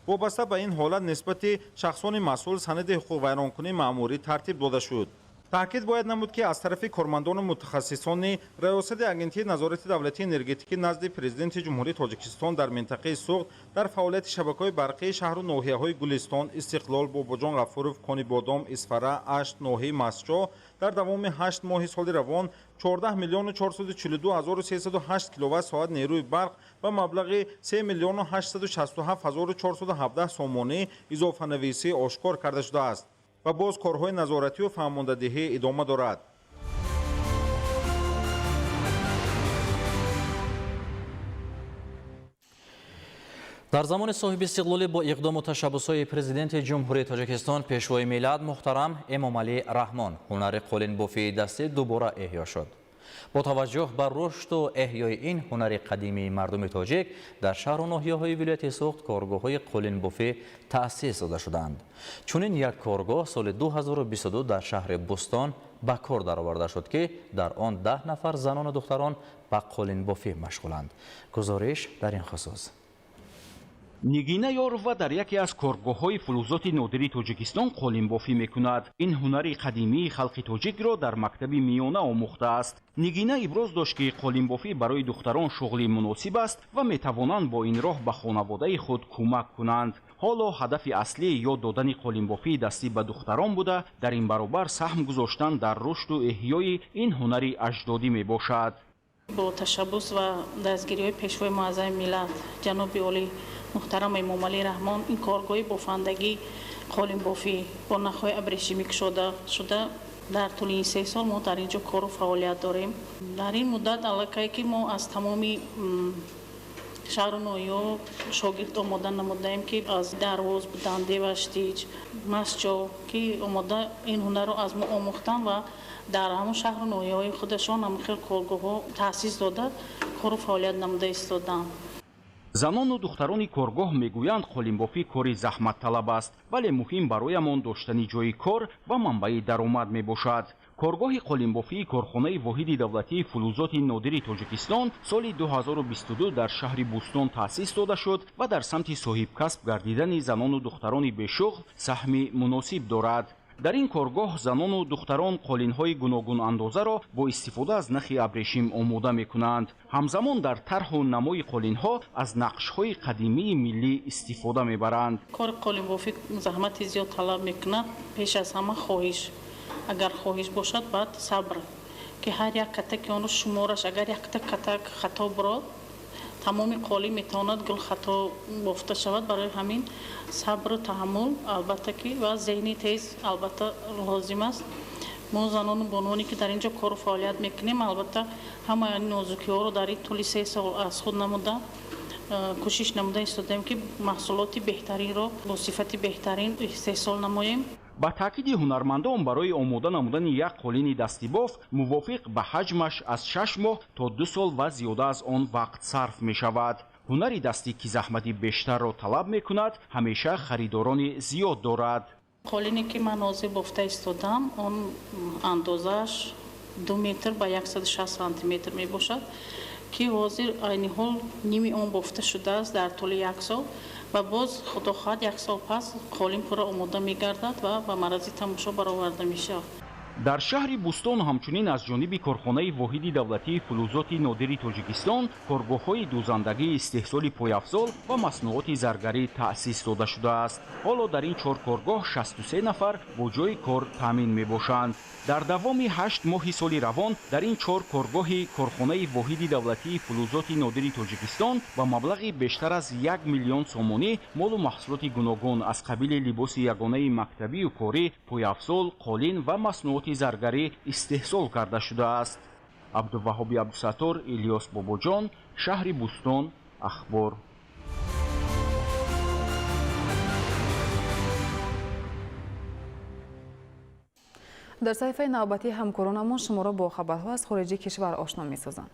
Вобаста ба ин ҳолат нисбати шахсони масъул санади ҳуқуқвайронкунии маъмурӣ тартиб дода шуд. Таъкид бояд намуд, ки аз тарафи кормандону мутахассисони Раёсати Агентии назорати давлатии энергетикӣ назди Президенти Ҷумҳурии Тоҷикистон дар минтақаи Суғд дар фаъолияти шабакаҳои барқии шаҳру ноҳияҳои Гулистон, Истиқлол, Бобоҷон Ғафуров, Конибодом, Исфара, Ашт, ноҳияи Мастчоҳ дар давоми 8 моҳи соли равон 14 миллиону 442 ҳазору 308 киловатт соат нерӯи барқ ба маблағи 3 миллиону 867 ҳазору 417 сомонӣ изофанависӣ ошкор карда шудааст ва боз корҳои назоратию фаҳмондадиҳӣ идома дорад.
Дар замони соҳиби истиқлолӣ бо иқдому ташаббусҳои Президенти Ҷумҳурии Тоҷикистон, Пешвои миллат муҳтарам Эмомалӣ Раҳмон ҳунари қолинбофии дастӣ дубора эҳё шуд. Бо таваҷҷӯҳ ба рушду эҳёи ин ҳунари қадимии мардуми тоҷик дар шаҳру ноҳияҳои вилояти Суғд коргоҳҳои қолинбофӣ таъсис дода шуданд. Чунин як коргоҳ соли 2022 дар шаҳри Бӯстон ба кор дароварда шуд, ки дар он 10 нафар занону духтарон ба қолинбофӣ машғуланд. Гузориш дар ин хусус.
Нигина Ёрова дар яке аз коргоҳҳои фулузоти нодири Тоҷикистон қолинбофӣ мекунад. Ин ҳунари қадимии халқи тоҷикро дар мактаби миёна омӯхтааст. Нигина иброз дошт, ки қолинбофӣ барои духтарон шуғли муносиб аст ва метавонанд бо ин роҳ ба хонаводаи худ кӯмак кунанд. Ҳоло ҳадафи аслӣ ёд додани қолинбофии дастӣ ба духтарон буда, дар ин баробар саҳм гузоштан дар рушду эҳёи ин ҳунари аҷдодӣ мебошад.
Бо ташаббус ва дастгириҳои Пешвои муаззами миллат ҷаноби олӣ муҳтарам Эмомалӣ Раҳмон ин коргоҳи бофандагӣ қолинбофӣ бо нахҳои абрешимӣ кушода шуда. Дар тӯли ин 3 сол мо дар ин ҷо кору фаъолият дорем. Дар ин муддат аллакай ки мо аз тамоми шаҳру ноҳияҳо шогирд омода намудаем, ки аз Дарвоз буданд, Деваштич, Мастчоҳ, ки омода ин ҳунарро аз мо омӯхтанд ва дар ҳамон шаҳру ноҳияҳои худашон ҳамон хел коргоҳҳо таъсис дода, кору фаъолият намуда истоданд.
Занону духтарони коргоҳ мегӯянд, қолинбофӣ кори заҳматталаб аст, вале муҳим бароямон доштани ҷойи кор ва манбаи даромад мебошад. Коргоҳи қолинбофии корхонаи воҳиди давлатии фулузоти нодири Тоҷикистон соли 2022 дар шаҳри Бӯстон таъсис дода шуд ва дар самти соҳибкасб гардидани занону духтарони бешуғл саҳми муносиб дорад. Дар ин коргоҳ занону духтарон қолинҳои гуногунандозаро бо истифода аз нахи абрешим омода мекунанд. Ҳамзамон дар тарҳу намои қолинҳо аз нақшҳои қадимии миллӣ истифода мебаранд.
Кори қолинбофӣ заҳмати зиёд талаб мекунад. Пеш аз ҳама хоҳиш. Агар хоҳиш бошад, баъд сабр, ки ҳар як катаки онро шумораш, агар якта катак хато бурод, тамоми қолин метавонад гул хато бофта шавад. Барои ҳамин сабру таҳаммул албатта ки ва зеҳни тез албатта лозим аст. Мо занону бонувоне ки дар ин ҷо кору фаъолият мекунем, албатта ҳамаи нозукиҳоро дар ин тӯли 3 сол аз худ намуда, кӯшиш намуда истодаем, ки маҳсулоти беҳтаринро бо сифати беҳтарин истеҳсол намоем.
Ба таъкиди ҳунармандон, барои омода намудани як қолини дастибоф мувофиқ ба ҳаҷмаш аз 6 моҳ то 2 сол ва зиёда аз он вақт сарф мешавад. Ҳунари дастӣ, ки заҳмати бештарро талаб мекунад, ҳамеша харидорони зиёд дорад.
Қолине ки ман ҳозир бофта истодам, он андозааш 2 метр ба 160 сантиметр мебошад, ки ҳозир айни ҳол ними он бофта шудааст дар тӯли як сол ва боз худо хоҳад як сол пас қолин пурра омода мегардад ва ба маррази тамошо бароварда мешавад.
Дар шаҳри Бӯстон ҳамчунин аз ҷониби корхонаи воҳиди давлатии фулузоти нодири Тоҷикистон коргоҳҳои дӯзандагии истеҳсоли пойафзол ва маснуоти заргарӣ таъсис дода шудааст. Ҳоло дар ин чор коргоҳ 63 нафар бо ҷойи кор таъмин мебошанд. Дар давоми 8 моҳи соли равон дар ин чор коргоҳи корхонаи воҳиди давлатии фулузоти нодири Тоҷикистон ба маблағи бештар аз 1 миллион сомонӣ молу маҳсулоти гуногун аз қабили либоси ягонаи мактабию корӣ, пойафзол, қолин ва маснуоти заргарӣ истеҳсол карда шудааст. Абдуваҳоби Абдусаттор, Илёс Бобоҷон, шаҳри Бӯстон, Ахбор.
Дар саҳифаи навбатии ҳамкоронамон шуморо бо хабарҳо аз хориҷи кишвар ошно месозанд.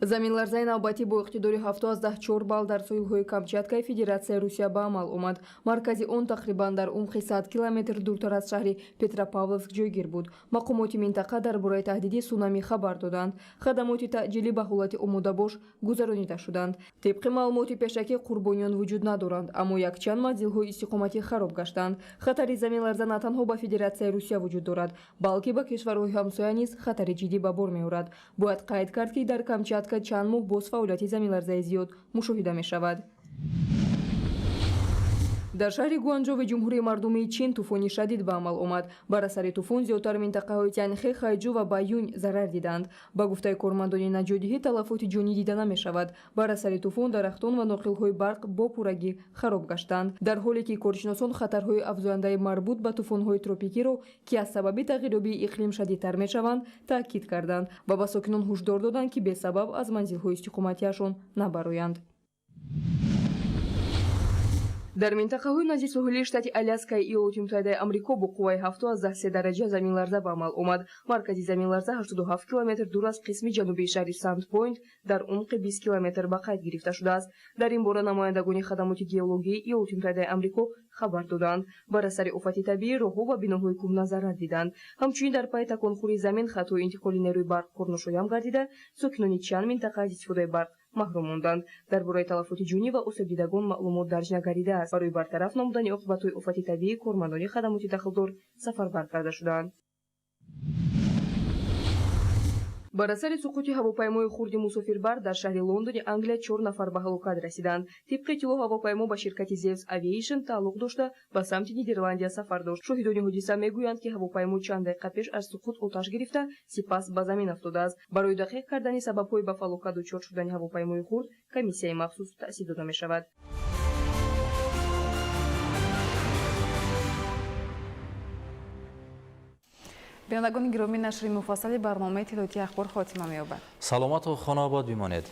Заминларзаи навбатӣ бо иқтидори 7,4 балл дар соҳилҳои Камчаткаи Федератсияи Русия ба амал омад. Маркази он тақрибан дар умқи 100 километр дуртар аз шаҳри Петропавловск ҷойгир буд. Мақомоти минтақа дар бораи таҳдиди сунами хабар доданд. Хадамоти таъҷилӣ ба ҳолати омодабош гузаронида шуданд. Тибқи маълумоти пешакӣ қурбониён вуҷуд надоранд, аммо якчанд манзилҳои истиқоматӣ хароб гаштанд. Хатари заминларза на танҳо ба Федератсияи Русия вуҷуд дорад, балки ба кишварҳои ҳамсоя низ хатари ҷиддӣ ба бор меорад. Бояд қайд кард, ки дар Камчатка чанд моҳ боз фаъолияти заминларзаи зиёд мушоҳида мешавад. Дар шаҳри Гуанҷови Ҷумҳурии Мардумии Чин тӯфони шадид ба амал омад. Бар асари тӯфон зиёдтар минтақаҳои Тяньхэ, Хайҷу ва Баюнь зарар диданд. Ба гуфтаи кормандони наҷотдиҳӣ, талафоти ҷонӣ дида намешавад. Бар асари тӯфон дарахтон ва ноқилҳои барқ бо пуррагӣ хароб гаштанд. Дар ҳоле ки коршиносон хатарҳои афзояндаи марбут ба тӯфонҳои тропикиро, ки аз сабаби тағйирёбии иқлим шадидтар мешаванд, таъкид карданд ва ба сокинон ҳушдор доданд, ки бесабаб аз манзилҳои истиқоматиашон набароянд. Дар минтақаҳои назди соҳилии штати Аляскаи Иёлоти Муттаҳидаи Амрико бо қувваи 7,3 дараҷа заминларза ба амал омад. Маркази заминларза 87 километр дур аз қисми ҷанубии шаҳри Санд-Пойнт дар умқи 20 километр ба қайд гирифта шудааст. Дар ин бора намояндагони хадамоти геологии Иёлоти Муттаҳидаи Амрико хабар доданд. Бар асари офати табиӣ роҳҳо ва биноҳои кӯҳна зарар диданд. Ҳамчунин дар пайи таконхӯрии замин хатҳои интиқоли нерӯи барқ корношоям гардида, сокинони чанд минтақа аз истифодаи барқ маҳрум монданд. Дар бораи талафоти ҷонӣ ва осебдидагон маълумот дарҷ нагардидааст. Барои бартараф намудани оқибатҳои офати табиӣ кормандони хадамоти дахлдор сафарбар карда шуданд. Бар асари суқути ҳавопаймои хурди мусофирбар дар шаҳри Лондони Англия 4 нафар ба ҳалокат расиданд. Тибқи иттилоъ, ҳавопаймо ба ширкати Зевс Авиэйшн тааллуқ дошта, ба самти Нидерландия сафар дошт. Шоҳидони ҳодиса мегӯянд, ки ҳавопаймо чанд дақиқа пеш аз суқут оташ гирифта, сипас ба замин афтодааст. Барои дақиқ кардани сабабҳои ба фалокат дучор шудани ҳавопаймои хурд комиссияи махсус таъсис дода мешавад.
Бинандагони гиромӣ, нашри муфассали барномаи иттилоотии Ахбор хотима меёбад.
Саломату хонаобод бимонед.